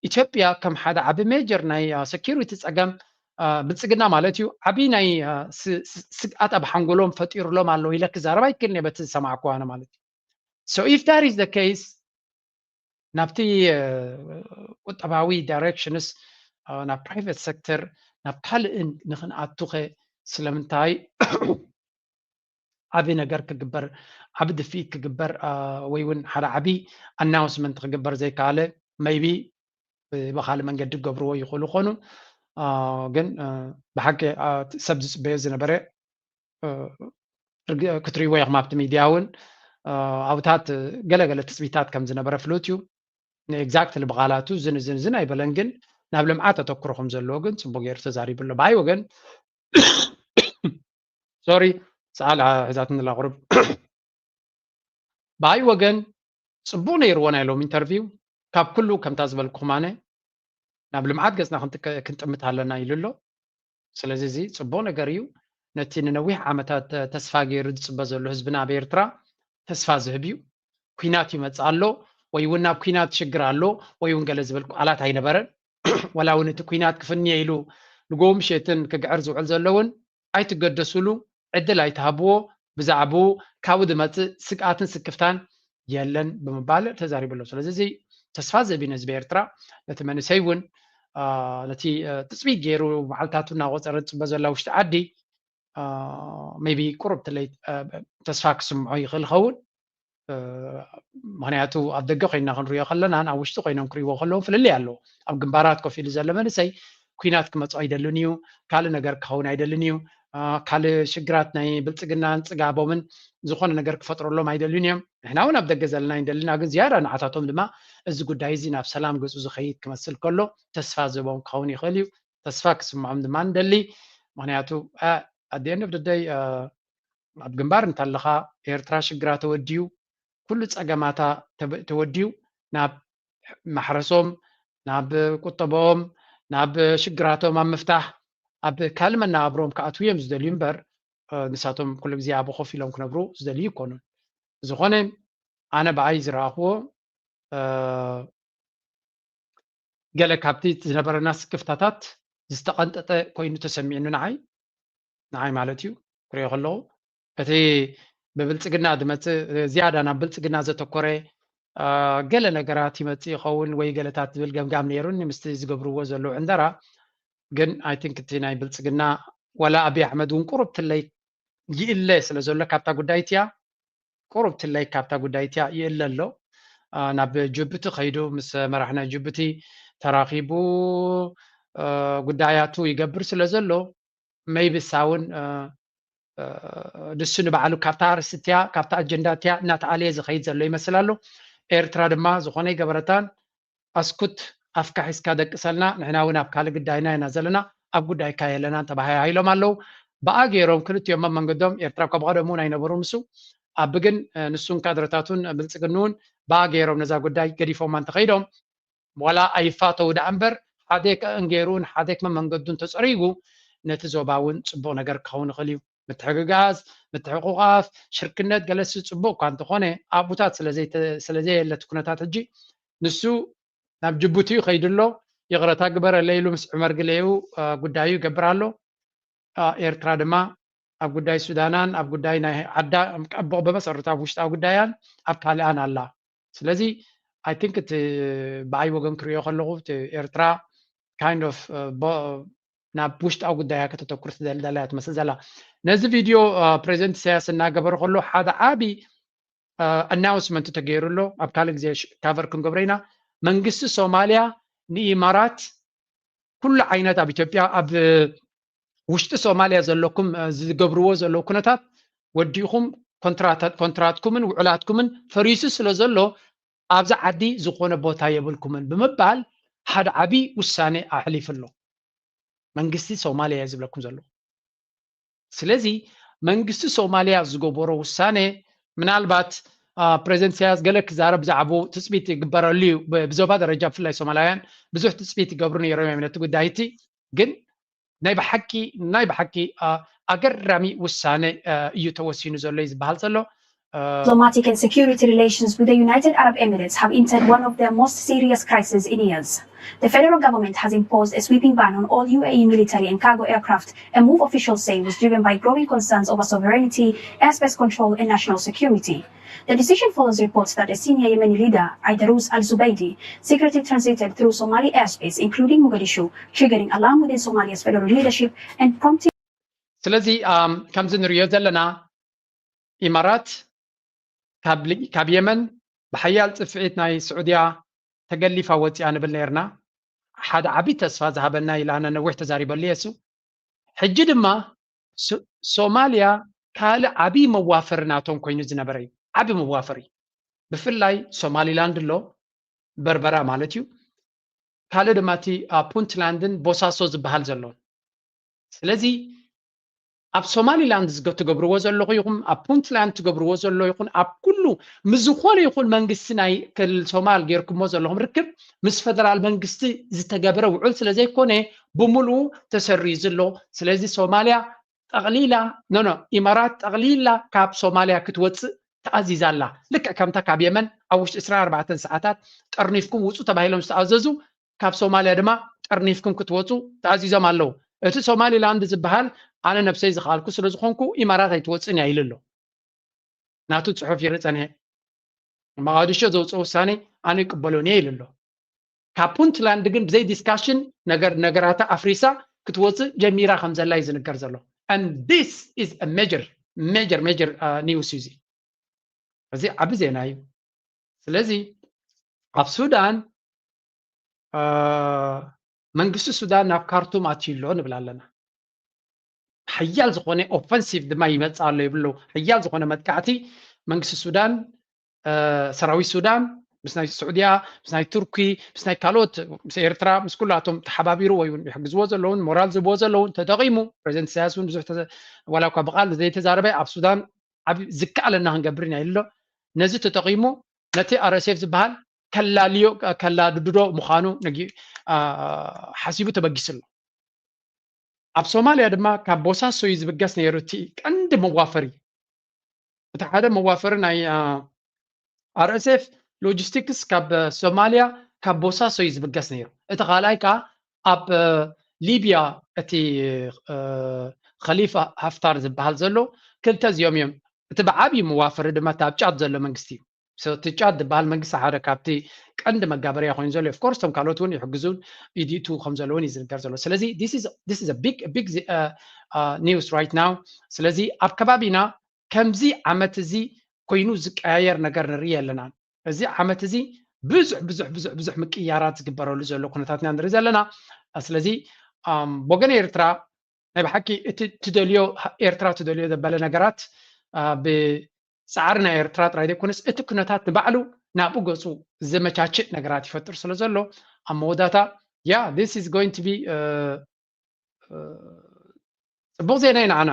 ኢትዮጵያ ከም ሓደ ዓቢ ሜጀር ናይ ሰኪሪቲ ጸገም ብልጽግና ማለት እዩ፣ ዓቢ ናይ ስግኣት ኣብ ሓንጎሎም ፈጢሩሎም ኣለዉ ኢለ ክዛረብ ኣይክልን እየ በቲ ዝሰማዕኩ ኣነ ማለት እዩ። So if that is the case ናብቲ ቁጠባዊ ዳይሬክሽንስ ናብ ፕራይቬት ሴክተር ናብ ካልእን ንክንኣቱኸ ስለምንታይ ዓቢ ነገር ክግበር ዓቢ ድፍኢት ክግበር ወይ እውን ሓደ ዓቢ ኣናውንስመንት ክግበር ዘይከኣለ? መይቢ ብካልእ መንገዲ ክገብርዎ ይኽእሉ ኾኑ። ግን ብሓቂ ሰብ ዝፅበዮ ዝነበረ ክትርእይዎ ኢኹም ኣብቲ ሚድያ እውን ኣብታት ገለገለ ትፅቢታት ከም ዝነበረ ፍሉጥ እዩ። ንኤግዛክትሊ ብቓላቱ ዝን ዝን ዝን ኣይበለን፣ ግን ናብ ልምዓት ኣተኩሮ ከም ዘለዎ ግን ፅቡቅ ገይሩ ተዛሪቡ ኣሎ። ብኣይ ወገን ሶሪ ሰዓል ሕዛትኒ ኣላ ቁሩብ። ብኣይ ወገን ፅቡቅ ነይርዎ ናይ ሎም ኢንተርቪው። ካብ ኩሉ ከምታ ዝበልኩኹም ኣነ ናብ ልምዓት ገፅና ክንጥምት ኣለና ኢሉ ኣሎ። ስለዚ እዚ ፅቡቅ ነገር እዩ። ነቲ ንነዊሕ ዓመታት ተስፋ ገይሩ ዝፅበ ዘሎ ህዝብና ኣብ ኤርትራ ተስፋ ዝህብ እዩ። ኩናት ይመፅእ ኣሎ ወይ እውን ናብ ኩናት ሽግር ኣሎ ወይ እውን ገለ ዝብል ቃላት ኣይነበረን። ወላ እውን እቲ ኩናት ክፍንየ ኢሉ ንጎ ምሸትን ክግዕር ዝውዕል ዘሎ እውን ኣይትገደስሉ፣ ዕድል ኣይትሃብዎ፣ ብዛዕባኡ ካብኡ ዝመፅእ ስግኣትን ስክፍታን የለን ብምባል ተዛሪቡ ኣሎ። ስለዚ እዚ ተስፋ ዝህብ እዩ ንህዝቢ ኤርትራ። ነቲ መንእሰይ እውን ነቲ ትፅቢት ገይሩ መዓልታቱ እናቆፀረ ዝፅበ ዘላ ውሽጢ ዓዲ ሜቢ ቁሩብ ትለይ ተስፋ ክስምዖ ይኽእል ይኸውን። ምክንያቱ ኣብ ደገ ኮይና ክንሪኦ ከለናን ኣብ ውሽጢ ኮይኖም ክሪእዎ ከለዉ ፍልልይ ኣለዎ። ኣብ ግንባራት ኮፍ ኢሉ ዘሎ መንእሰይ ኩናት ክመፅኦ ኣይደልን እዩ፣ ካልእ ነገር ክኸውን ኣይደልን እዩ፣ ካልእ ሽግራት ናይ ብልፅግናን ፅጋቦምን ዝኾነ ነገር ክፈጥረሎም ኣይደልን እዮም። ንሕና እውን ኣብ ደገ ዘለና ኣይንደልና፣ ግን ዝያዳ ንዓታቶም ድማ እዚ ጉዳይ እዚ ናብ ሰላም ገፁ ዝኸይድ ክመስል ከሎ ተስፋ ዝህቦም ክኸውን ይኽእል እዩ። ተስፋ ክስምዖም ድማ ንደሊ። ምክንያቱ ኣደየንብ ድደይ ኣብ ግንባር እንተለኻ ኤርትራ ሽግራ ተወዲዩ ኩሉ ጸገማታ ተወዲዩ ናብ ማሕረሶም ናብ ቁጠባኦም ናብ ሽግራቶም ኣብ ምፍታሕ ኣብ ካልእ መነባብሮም ክኣትዉ እዮም ዝደልዩ እምበር ንሳቶም ኩሉ ግዜ ኣብ ኮፍ ኢሎም ክነብሩ ዝደልዩ ይኮኑን። ዝኾነ ኣነ ብኣይ ዝረኣኽዎ ገለ ካብቲ ዝነበረና ስክፍታታት ዝተቐንጠጠ ኮይኑ ተሰሚዕኑ ንዓይ ንዓይ ማለት እዩ ክሪኦ ከለኹ እቲ ብብልፅግና ዝመፅእ ዝያዳ ናብ ብልፅግና ዘተኮረ ገለ ነገራት ይመፅእ ይኸውን ወይ ገለታት ዝብል ገምጋም ነይሩኒ ምስቲ ዝገብርዎ ዘለዉ ዕንደራ። ግን ኣይ ቲንክ እቲ ናይ ብልፅግና ወላ ኣብይ ኣሕመድ እውን ቁሩብ ትለይ ይእለ ስለ ዘሎ ካብታ ጉዳይ እቲያ ቁሩብ ትለይ ካብታ ጉዳይ እቲያ ይእለ ኣሎ። ናብ ጅቡቲ ከይዱ ምስ መራሕ ናይ ጅቡቲ ተራኺቡ ጉዳያቱ ይገብር ስለ ዘሎ maybe እሳ እውን ንሱ ንባዕሉ ካብታ ኣርእስቲ እቲያ ካብታ ኣጀንዳ እቲያ እናተኣለየ ዝኸይድ ዘሎ ይመስል ኣሎ። ኤርትራ ድማ ዝኾነ ይገበረታን ኣስኩት ኣፍካ ሒዝካ ደቅሰልና ንሕና እውን ኣብ ካልእ ግዳይና ኢና ዘለና ኣብ ጉዳይካ የለናን ተባሃሂሎም ኣለዉ። ብኣ ገይሮም ክልቲኦም ኣብ መንገዶም ኤርትራ ካብ ቀደሙ እውን ኣይነበሩን ምስ ኣብ ግን ንሱን ካድረታቱን ብልፅግንኡን ብኣ ገይሮም ነዛ ጉዳይ ገዲፎማ እንተኸይዶም ዋላ ኣይፋተው ደኣ እምበር ሓደ ከእንጌሩን ሓደ ክመ መንገዱን ተፀሪጉ ነቲ ዞባ እውን ፅቡቕ ነገር ክኸውን ይኽእል እዩ። ምትሕግጋዝ፣ ምትሕቑቓፍ፣ ሽርክነት ገለሲ ፅቡቕ እኳ እንተኾነ ኣብኡታት ስለዘየለ እቲ ኩነታት ሕጂ ንሱ ናብ ጅቡቲ እዩ ከይዱ ኣሎ። ይቕረታ ግበረለይ ኢሉ ምስ ዑመር ግሌኡ ጉዳዩ ይገብር ኣሎ። ኤርትራ ድማ ኣብ ጉዳይ ሱዳናን ኣብ ጉዳይ ናይ ዓዳ ቀቦቕ ብመሰረቱ ኣብ ውሽጣዊ ጉዳያን ኣብ ካልኣን ኣላ። ስለዚ ኣይ ቲንክ እቲ ብኣይ ወገን ክሪኦ ከለኹ እቲ ኤርትራ kind of ናብ ውሽጣዊ ጉዳያ ከተተኩር ትደልዳላ እያ ትመስል ዘላ። ነዚ ቪድዮ ፕሬዚደንት ኢሳያስ እናገበረ ከሎ ሓደ ዓቢ ኣናውንስመንት ተገይሩ ኣሎ። ኣብ ካልእ ግዜ ካቨር ክንገብሮ ኢና። መንግስቲ ሶማልያ ንኢማራት ኩሉ ዓይነት ኣብ ኢትዮጵያ ኣብ ውሽጢ ሶማልያ ዘለኩም ዝገብርዎ ዘለዉ ኩነታት ወዲእኹም ኮንትራትኩምን ውዕላትኩምን ፈሪሱ ስለ ዘሎ ኣብዚ ዓዲ ዝኾነ ቦታ የብልኩምን ብምባል ሓደ ዓብዪ ውሳኔ ኣሕሊፉ ኣሎ። መንግስቲ ሶማልያ እየ ዝብለኩም ዘለኹ። ስለዚ መንግስቲ ሶማልያ ዝገበሮ ውሳኔ ምናልባት ፕሬዚደንት ኢሳያስ ገለ ክዛረብ ብዛዕባኡ ትፅቢት ይግበረሉ እዩ። ብዞባ ደረጃ ብፍላይ ሶማላውያን ብዙሕ ትፅቢት ይገብሩ ነይሮም እዮም ነቲ ጉዳይ እቲ ግን ናይ ብሓቂ ናይ ብሓቂ ኣገራሚ ውሳነ እዩ ተወሲኑ ዘሎ እዩ ዝበሃል ዘሎ። Diplomatic and security relations with the United Arab Emirates have entered one of their most serious crises in years. The federal government has imposed a sweeping ban on all U A E military and cargo aircraft, a move officials say was driven by growing concerns over sovereignty, airspace control, and national security. The decision follows reports that a senior Yemeni leader, Aidarus al-Zubaidi, secretly transited through Somali airspace, including Mogadishu, triggering alarm within Somalia's federal leadership and prompting ስለዚ ከምዚ ንሪኦ ዘለና ኢማራት ካብ የመን ብሓያል ፅፍዒት ናይ ስዑድያ ተገሊፋ ወፂኣ ንብል ነርና። ሓደ ዓብዪ ተስፋ ዝሃበና ኢላነ ነዊሕ ተዛሪበሉ የሱ። ሕጂ ድማ ሶማልያ ካልእ ዓብዪ መዋፈሪ ናቶም ኮይኑ ዝነበረ እዩ። ዓብዪ መዋፈሪ ብፍላይ ሶማሊላንድ ኣሎ በርበራ ማለት እዩ። ካልእ ድማ እቲ ፑንትላንድን ቦሳሶ ዝበሃል ዘሎ። ስለዚ ኣብ ሶማሊላንድ ትገብርዎ ዘለኹ ይኹን ኣብ ፑንትላንድ ትገብርዎ ዘሎ ይኹን ኣብ ኩሉ ምስ ዝኾነ ይኹን መንግስቲ ናይ ክልል ሶማል ጌርኩሞ ዘለኹም ርክብ ምስ ፈደራል መንግስቲ ዝተገበረ ውዕል ስለ ዘይኮነ ብምሉኡ ተሰሪዙ ኣሎ። ስለዚ ሶማልያ ጠቕሊላ ኖ ኖ ኢማራት ጠቕሊላ ካብ ሶማልያ ክትወፅእ ተኣዚዛ ኣላ። ልክዕ ከምታ ካብ የመን ኣብ ውሽጢ ዕስራን ኣርባዕተን ሰዓታት ጠርኒፍኩም ውፁ ተባሂሎም ዝተኣዘዙ ካብ ሶማልያ ድማ ጠርኒፍኩም ክትወፁ ተኣዚዞም ኣለዉ። እቲ ሶማሊላንድ ዝበሃል ኣነ ነብሰይ ዝኸኣልኩ ስለ ዝኾንኩ ኢማራት ኣይትወፅን እያ ኢሉ ኣሎ። ናቱ ፅሑፍ ይርኢ ፀኒሐ። መቓድሾ ዘውፅኦ ውሳኔ ኣነ ይቅበሎን እየ ኢሉ ኣሎ። ካብ ፑንትላንድ ግን ብዘይ ዲስካሽን ነገር ነገራታ ኣፍሪሳ ክትወፅእ ጀሚራ ከም ዘላ እዩ ዝንገር ዘሎ። And this is a major major major news እዩ እዚ። እዚ ዓቢ ዜና እዩ። ስለዚ ኣብ ሱዳን መንግስቲ ሱዳን ናብ ካርቱም ኣትዩ ኣሎ ንብል ኣለና። ሓያል ዝኾነ ኦፈንሲቭ ድማ ይመፅእ ኣሎ ይብሉ። ሓያል ዝኾነ መጥቃዕቲ መንግስቲ ሱዳን ሰራዊት ሱዳን ምስ ናይ ስዑድያ ምስ ናይ ቱርኪ ምስ ናይ ካልኦት ምስ ኤርትራ ምስ ኩላቶም ተሓባቢሩ ወይ እውን ይሕግዝዎ ዘለውን ሞራል ዝህብዎ ዘለውን ተጠቂሙ ፕሬዚደንት ኢሳያስ እውን ብዙሕ ዋላ እኳ ብቃል ዘይተዛረበ ኣብ ሱዳን ዓብ ዝከኣለና ክንገብር ኢና ኢሉ ኣሎ። ነዚ ተጠቂሙ ነቲ ኣር ኤስ ኤፍ ዝበሃል ከላልዮ ከላድዶ ምዃኑ ሓሲቡ ተበጊሱ ኣሎ። ኣብ ሶማልያ ድማ ካብ ቦሳሶ እዩ ዝብገስ ነይሩ እቲ ቀንዲ መዋፈሪ። እቲ ሓደ መዋፈሪ ናይ ኣር ኤስ ኤፍ ሎጂስቲክስ ካብ ሶማልያ ካብ ቦሳሶ እዩ ዝብገስ ነይሩ። እቲ ካልኣይ ከዓ ኣብ ሊብያ እቲ ኸሊፋ ሃፍታር ዝበሃል ዘሎ ክልተ እዚኦም እዮም። እቲ ብዓብዪ መዋፈሪ ድማ እቲ ኣብ ጫድ ዘሎ መንግስቲ እዩ። እቲ ጫድ ዝበሃል መንግስቲ ሓደ ካብቲ ቀንዲ መጋበርያ ኮይኑ ዘሎ ኦፍኮርስ እቶም ካልኦት እውን ይሕግዙን ኢዲቱ ከም ዘለውን እዩ ዝንገር ዘሎ። ስለዚ ቢግ ኒውስ ራይት ናው። ስለዚ ኣብ ከባቢና ከምዚ ዓመት እዚ ኮይኑ ዝቀያየር ነገር ንርኢ ኣለናን። እዚ ዓመት እዚ ብዙሕ ብዙሕ ብዙሕ ብዙሕ ምቅያራት ዝግበረሉ ዘሎ ኩነታት ኢና ንርኢ ዘለና። ስለዚ ወገን ኤርትራ ናይ ብሓቂ እቲ ትደልዮ ኤርትራ ትደልዮ ዘበለ ነገራት ብፃዕሪ ናይ ኤርትራ ጥራይ ዘይኮነስ እቲ ኩነታት ንባዕሉ ናብኡ ገፁ ዘመቻችእ ነገራት ይፈጥር ስለ ዘሎ ኣብ መወዳታ yeah this is going to be ፅቡቕ ዜና እዩ ንዓና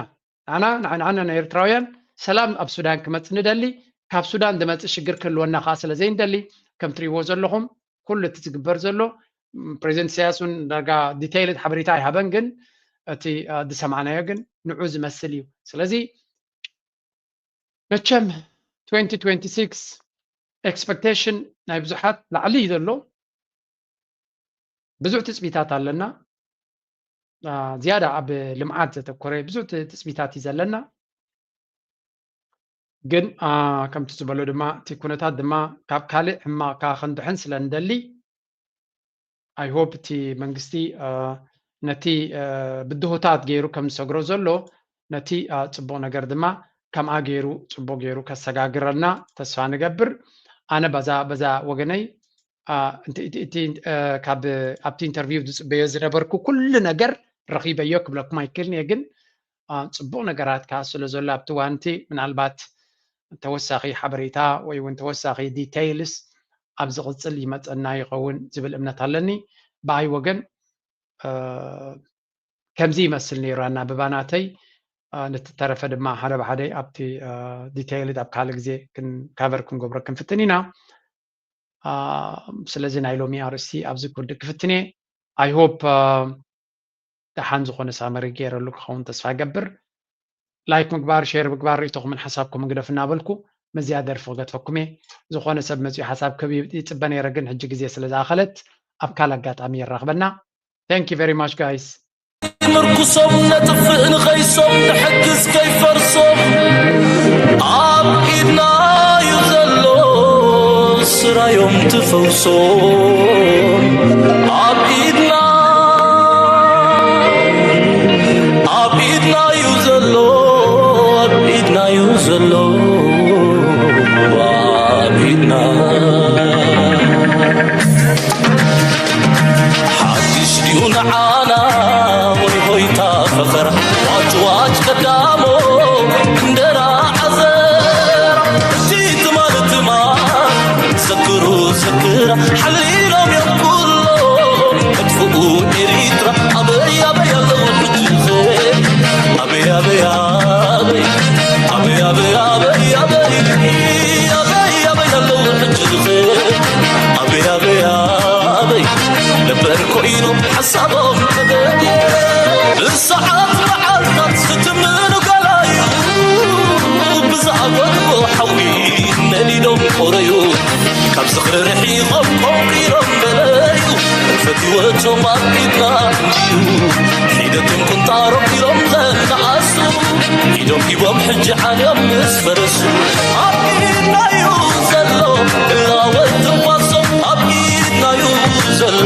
ንዓና ንዓና ናይ ኤርትራውያን ሰላም ኣብ ሱዳን ክመፅእ ንደሊ። ካብ ሱዳን ዝመፅእ ሽግር ክህልወና ከዓ ስለ ዘይንደሊ ከም ትሪእዎ ዘለኹም ኩሉ እቲ ዝግበር ዘሎ ፕሬዚደንት ኢሳያስ እውን ዳርጋ ዲቴይልድ ሓበሬታ ኣይሃበን፣ ግን እቲ ዝሰማዕናዮ ግን ንዑ ዝመስል እዩ። ስለዚ መቸም twenty twenty-six expectation ናይ ብዙሓት ላዕሊ እዩ ዘሎ። ብዙሕ ትፅቢታት ኣለና። ዝያዳ ኣብ ልምዓት ዘተኮረ ብዙሕ ትፅቢታት እዩ ዘለና። ግን ከምቲ ዝበሎ ድማ እቲ ኩነታት ድማ ካብ ካልእ ሕማቕ ክንድሕን ስለ እንደሊ I hope እቲ መንግስቲ ነቲ ብድሆታት ገይሩ ከም ዝሰግሮ ዘሎ ነቲ ፅቡቕ ነገር ድማ ከምኣ ገይሩ ፅቡቕ ገይሩ ከሰጋግረልና ተስፋ ንገብር። ኣነ በዛ በዛ ወገነይ እቲ ካብ ኣብቲ ኢንተርቪው ዝፅበዮ ዝነበርኩ ኩሉ ነገር ረኺበዮ ክብለኩም ኣይክእልን እየ። ግን ፅቡቕ ነገራት ከዓ ስለ ዘሎ ኣብቲ ዋንቲ ምናልባት ተወሳኺ ሓበሬታ ወይ እውን ተወሳኺ ዲቴይልስ ኣብ ዝቕፅል ይመፀና ይኸውን ዝብል እምነት ኣለኒ። ብኣይ ወገን ከምዚ ይመስል ነይሩ ኣናብባ ናተይ። ነቲ ተረፈ ድማ ሓደ ብሓደ ኣብቲ ዲቴይልድ ኣብ ካልእ ግዜ ካቨር ክንገብሮ ክንፍትን ኢና። ስለዚ ናይ ሎሚ ኣርእስቲ ኣብዚ ክውድእ ክፍትን እየ። I hope ደሓን ዝኾነ ሳመሪ ገይረሉ ክኸውን ተስፋ ይገብር። ላይክ ምግባር፣ ሼር ምግባር፣ ርእይቶኹምን ሓሳብኩምን ግደፉ እናበልኩ መዚኣ ደርፊ ክገድፈኩም እየ። ዝኾነ ሰብ መጺኡ ሓሳብ ክህብ ይጽበ ነይረ፣ ግን ሕጂ ግዜ ስለ ዝኣኸለት ኣብ ካልእ ኣጋጣሚ የራኽበና። Thank you very much, guys. ምርኩሶም ነጥፍእ ንኸይሶም ንሕግዝ ከይፈርሶም ኣብ ኢድና እዩ ዘሎ ስራዮም ትፈውሶም ኣብ ኢድና ኣብ ኢድና እዩ ዘሎ ኣብ ኢድና እዩ ዘሎ ኣብ ኢድና ሓድሽ ድዩ ንዓና ወይ ሆይታ ፈኸራ ዋጭ ዋጭ ቀዳሞ እንጀራ ዓዘራ እቲ ትማል ትማል ዘክሩ ዘክራ ሓሊሎም እዮም ኩሎም መጥፍኡ ኤሪትራ ኣበይ ኣበይ ኣለዉ ሕጂ ኣበይ ኣበይ ኣበይ ኣበይ ኣበይ ኣበይ ኣበይ ኣበይ ኣበይ ኣለዉ ሕጂ ኣበይ ኣበይ ኣበይ ነበር ኮይኖም ሓሳቦም ተገየ ብሰዓት መዓልታት ዝትምኑ ገላዩ ብዝኣጎድዎ ሓዊ ነዲዶም ቆረዩ ካብ ዝኽሪ ርሒቖም ቆንቂሮም በለዩ ፈትወቶም ኣብ ኢድና እንድዩ ሒደቶም ቁንጣሮም ኢሎም ዘነኣሱ ኢዶም ሂቦም ሕጂ ዓልዮም ምስ ፈረሱ ኣብ ኢድናዩ ዘሎ እላወት ትንፋሶም ኣብ ኢድናዩ ዘሎ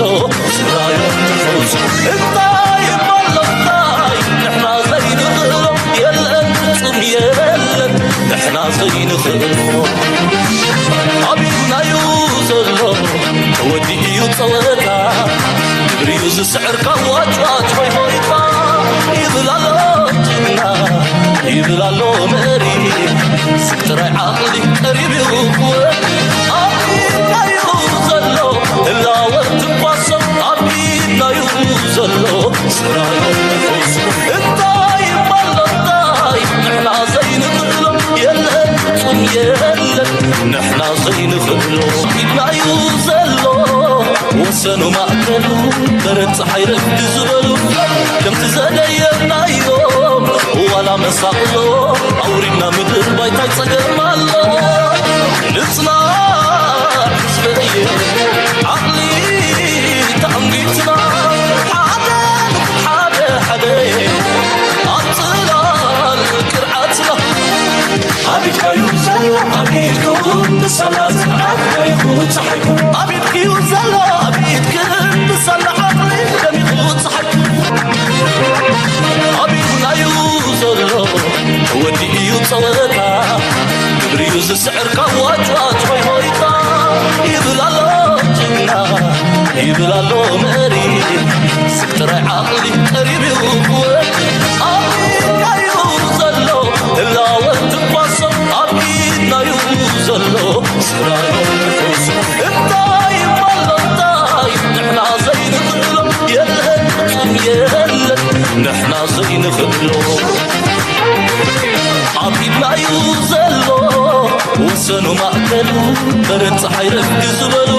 ስራዮም ትፈውሶም እንታይ እሞ ኣሎ እንታይ ንሕና ዘይንኽእሎ የለን ፍጹም የለን ንሕና ዘይንኽእሎ ኣብ ኢድናዩ ዘሎ ተወዲኡ እዩ ጸወታ ግብሪዩ ዝስዕር ካብ ዋጭዋጭ ሆይ ሆይታ ይብል ኣሎ ጅግና ይብል ኣሎ መሪ ስብ ጥራይ ዓቕሊ ቀሪቡ ክወድ ኣብ ኢድናዩ ዘሎ እላወት ትንፋሶም ኣብ ኢድናዩ ዘሎ ስራዮም ትፈውሶም እንታይ እሞ ኣሎ እንታይ ንሕና ዘይንኽእሎ የለን ፍጹም የለን ንሕና ዘይንኽእሎ ኢድናዩ ዘሎ ወሰኑ ማእከሉ በረድ ፀሓይ ረፍዲ ዝበሉ ከምቲ ዘደየብናዮ ዋላ መሳቕሎ ኣውሪድና ምድር ባይታይ ፀገም ኣሎ ንፅናዕ ህዝበየ ዓቕሊ ተዓንጊትና ሓደ ሓደ ሓደ ኣብ ፅላል ቅርዓትና ኣብ ኢድካዩ ዘሎ ኣብ ኢድኩም ብሰላ ዝዓበይኩ ፀሓይኩ ኣብ ኢድክዩ ዘሎ ኣብ ኢድክን ብሰላ ዓቕሊ ደሚቑ ፀሓይኩ ኣብ ኢድናዩ ዘሎ ተወዲኡ እዩ ፀወታ ግብሪዩ ዝስዕር ካብ ዋጭዋጭ ሆይ ሆይታ ይብል ኣሎ ጅግና ይብል ኣሎ መሪ ስብ ጥራይ ዓቕሊ ቀሪቡ ክወድ ኣብ ኢድካዩ ዘሎ እላወት ትንፋሶም ኣብ ኢድናዩ ዘሎ ስራዮም ትፈውሶም እንታይ እሞ ኣሎ እንታይ ንሕና ዘይንኽእሎ የለን ፍጹም የለን ንሕና ዘይንኽእሎ ኣብ ኢድናዩ ዘሎ ወሰኑ ማእከሉ በረድ ፀሓይ ረፍዲ ዝበሉ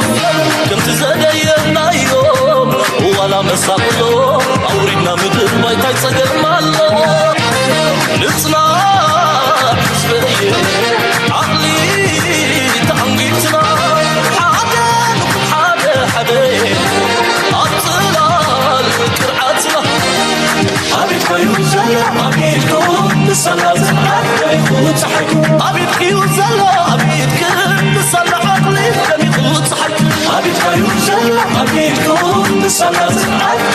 ከምቲ ዘደየብናዮ ዋላ መሳቕሎ ኣውሪድና ምድር ባይታይ ፀገም ኣሎ ንፅናዕ ህዝበየ ዓቕሊ ተዓንጊትና ሓደ ንኹን ሓደ ሓደ ኣብ ፅላል ቅርዓትና ኣብ ኢድካዩ ዘሎ ኣብ ኢድኩም ንሰላ ዝዓበይኩ ፀሓይኩ ኣብ ኢድክዩ ዘሎ ኣብ ኢድክን ንሰላ ዓቕሊ ደሚቑ ፀሓይኩ ኣብ ኢድካዩ ዘሎ ኣብ ኢድኩም ንሰላ ዝዓበ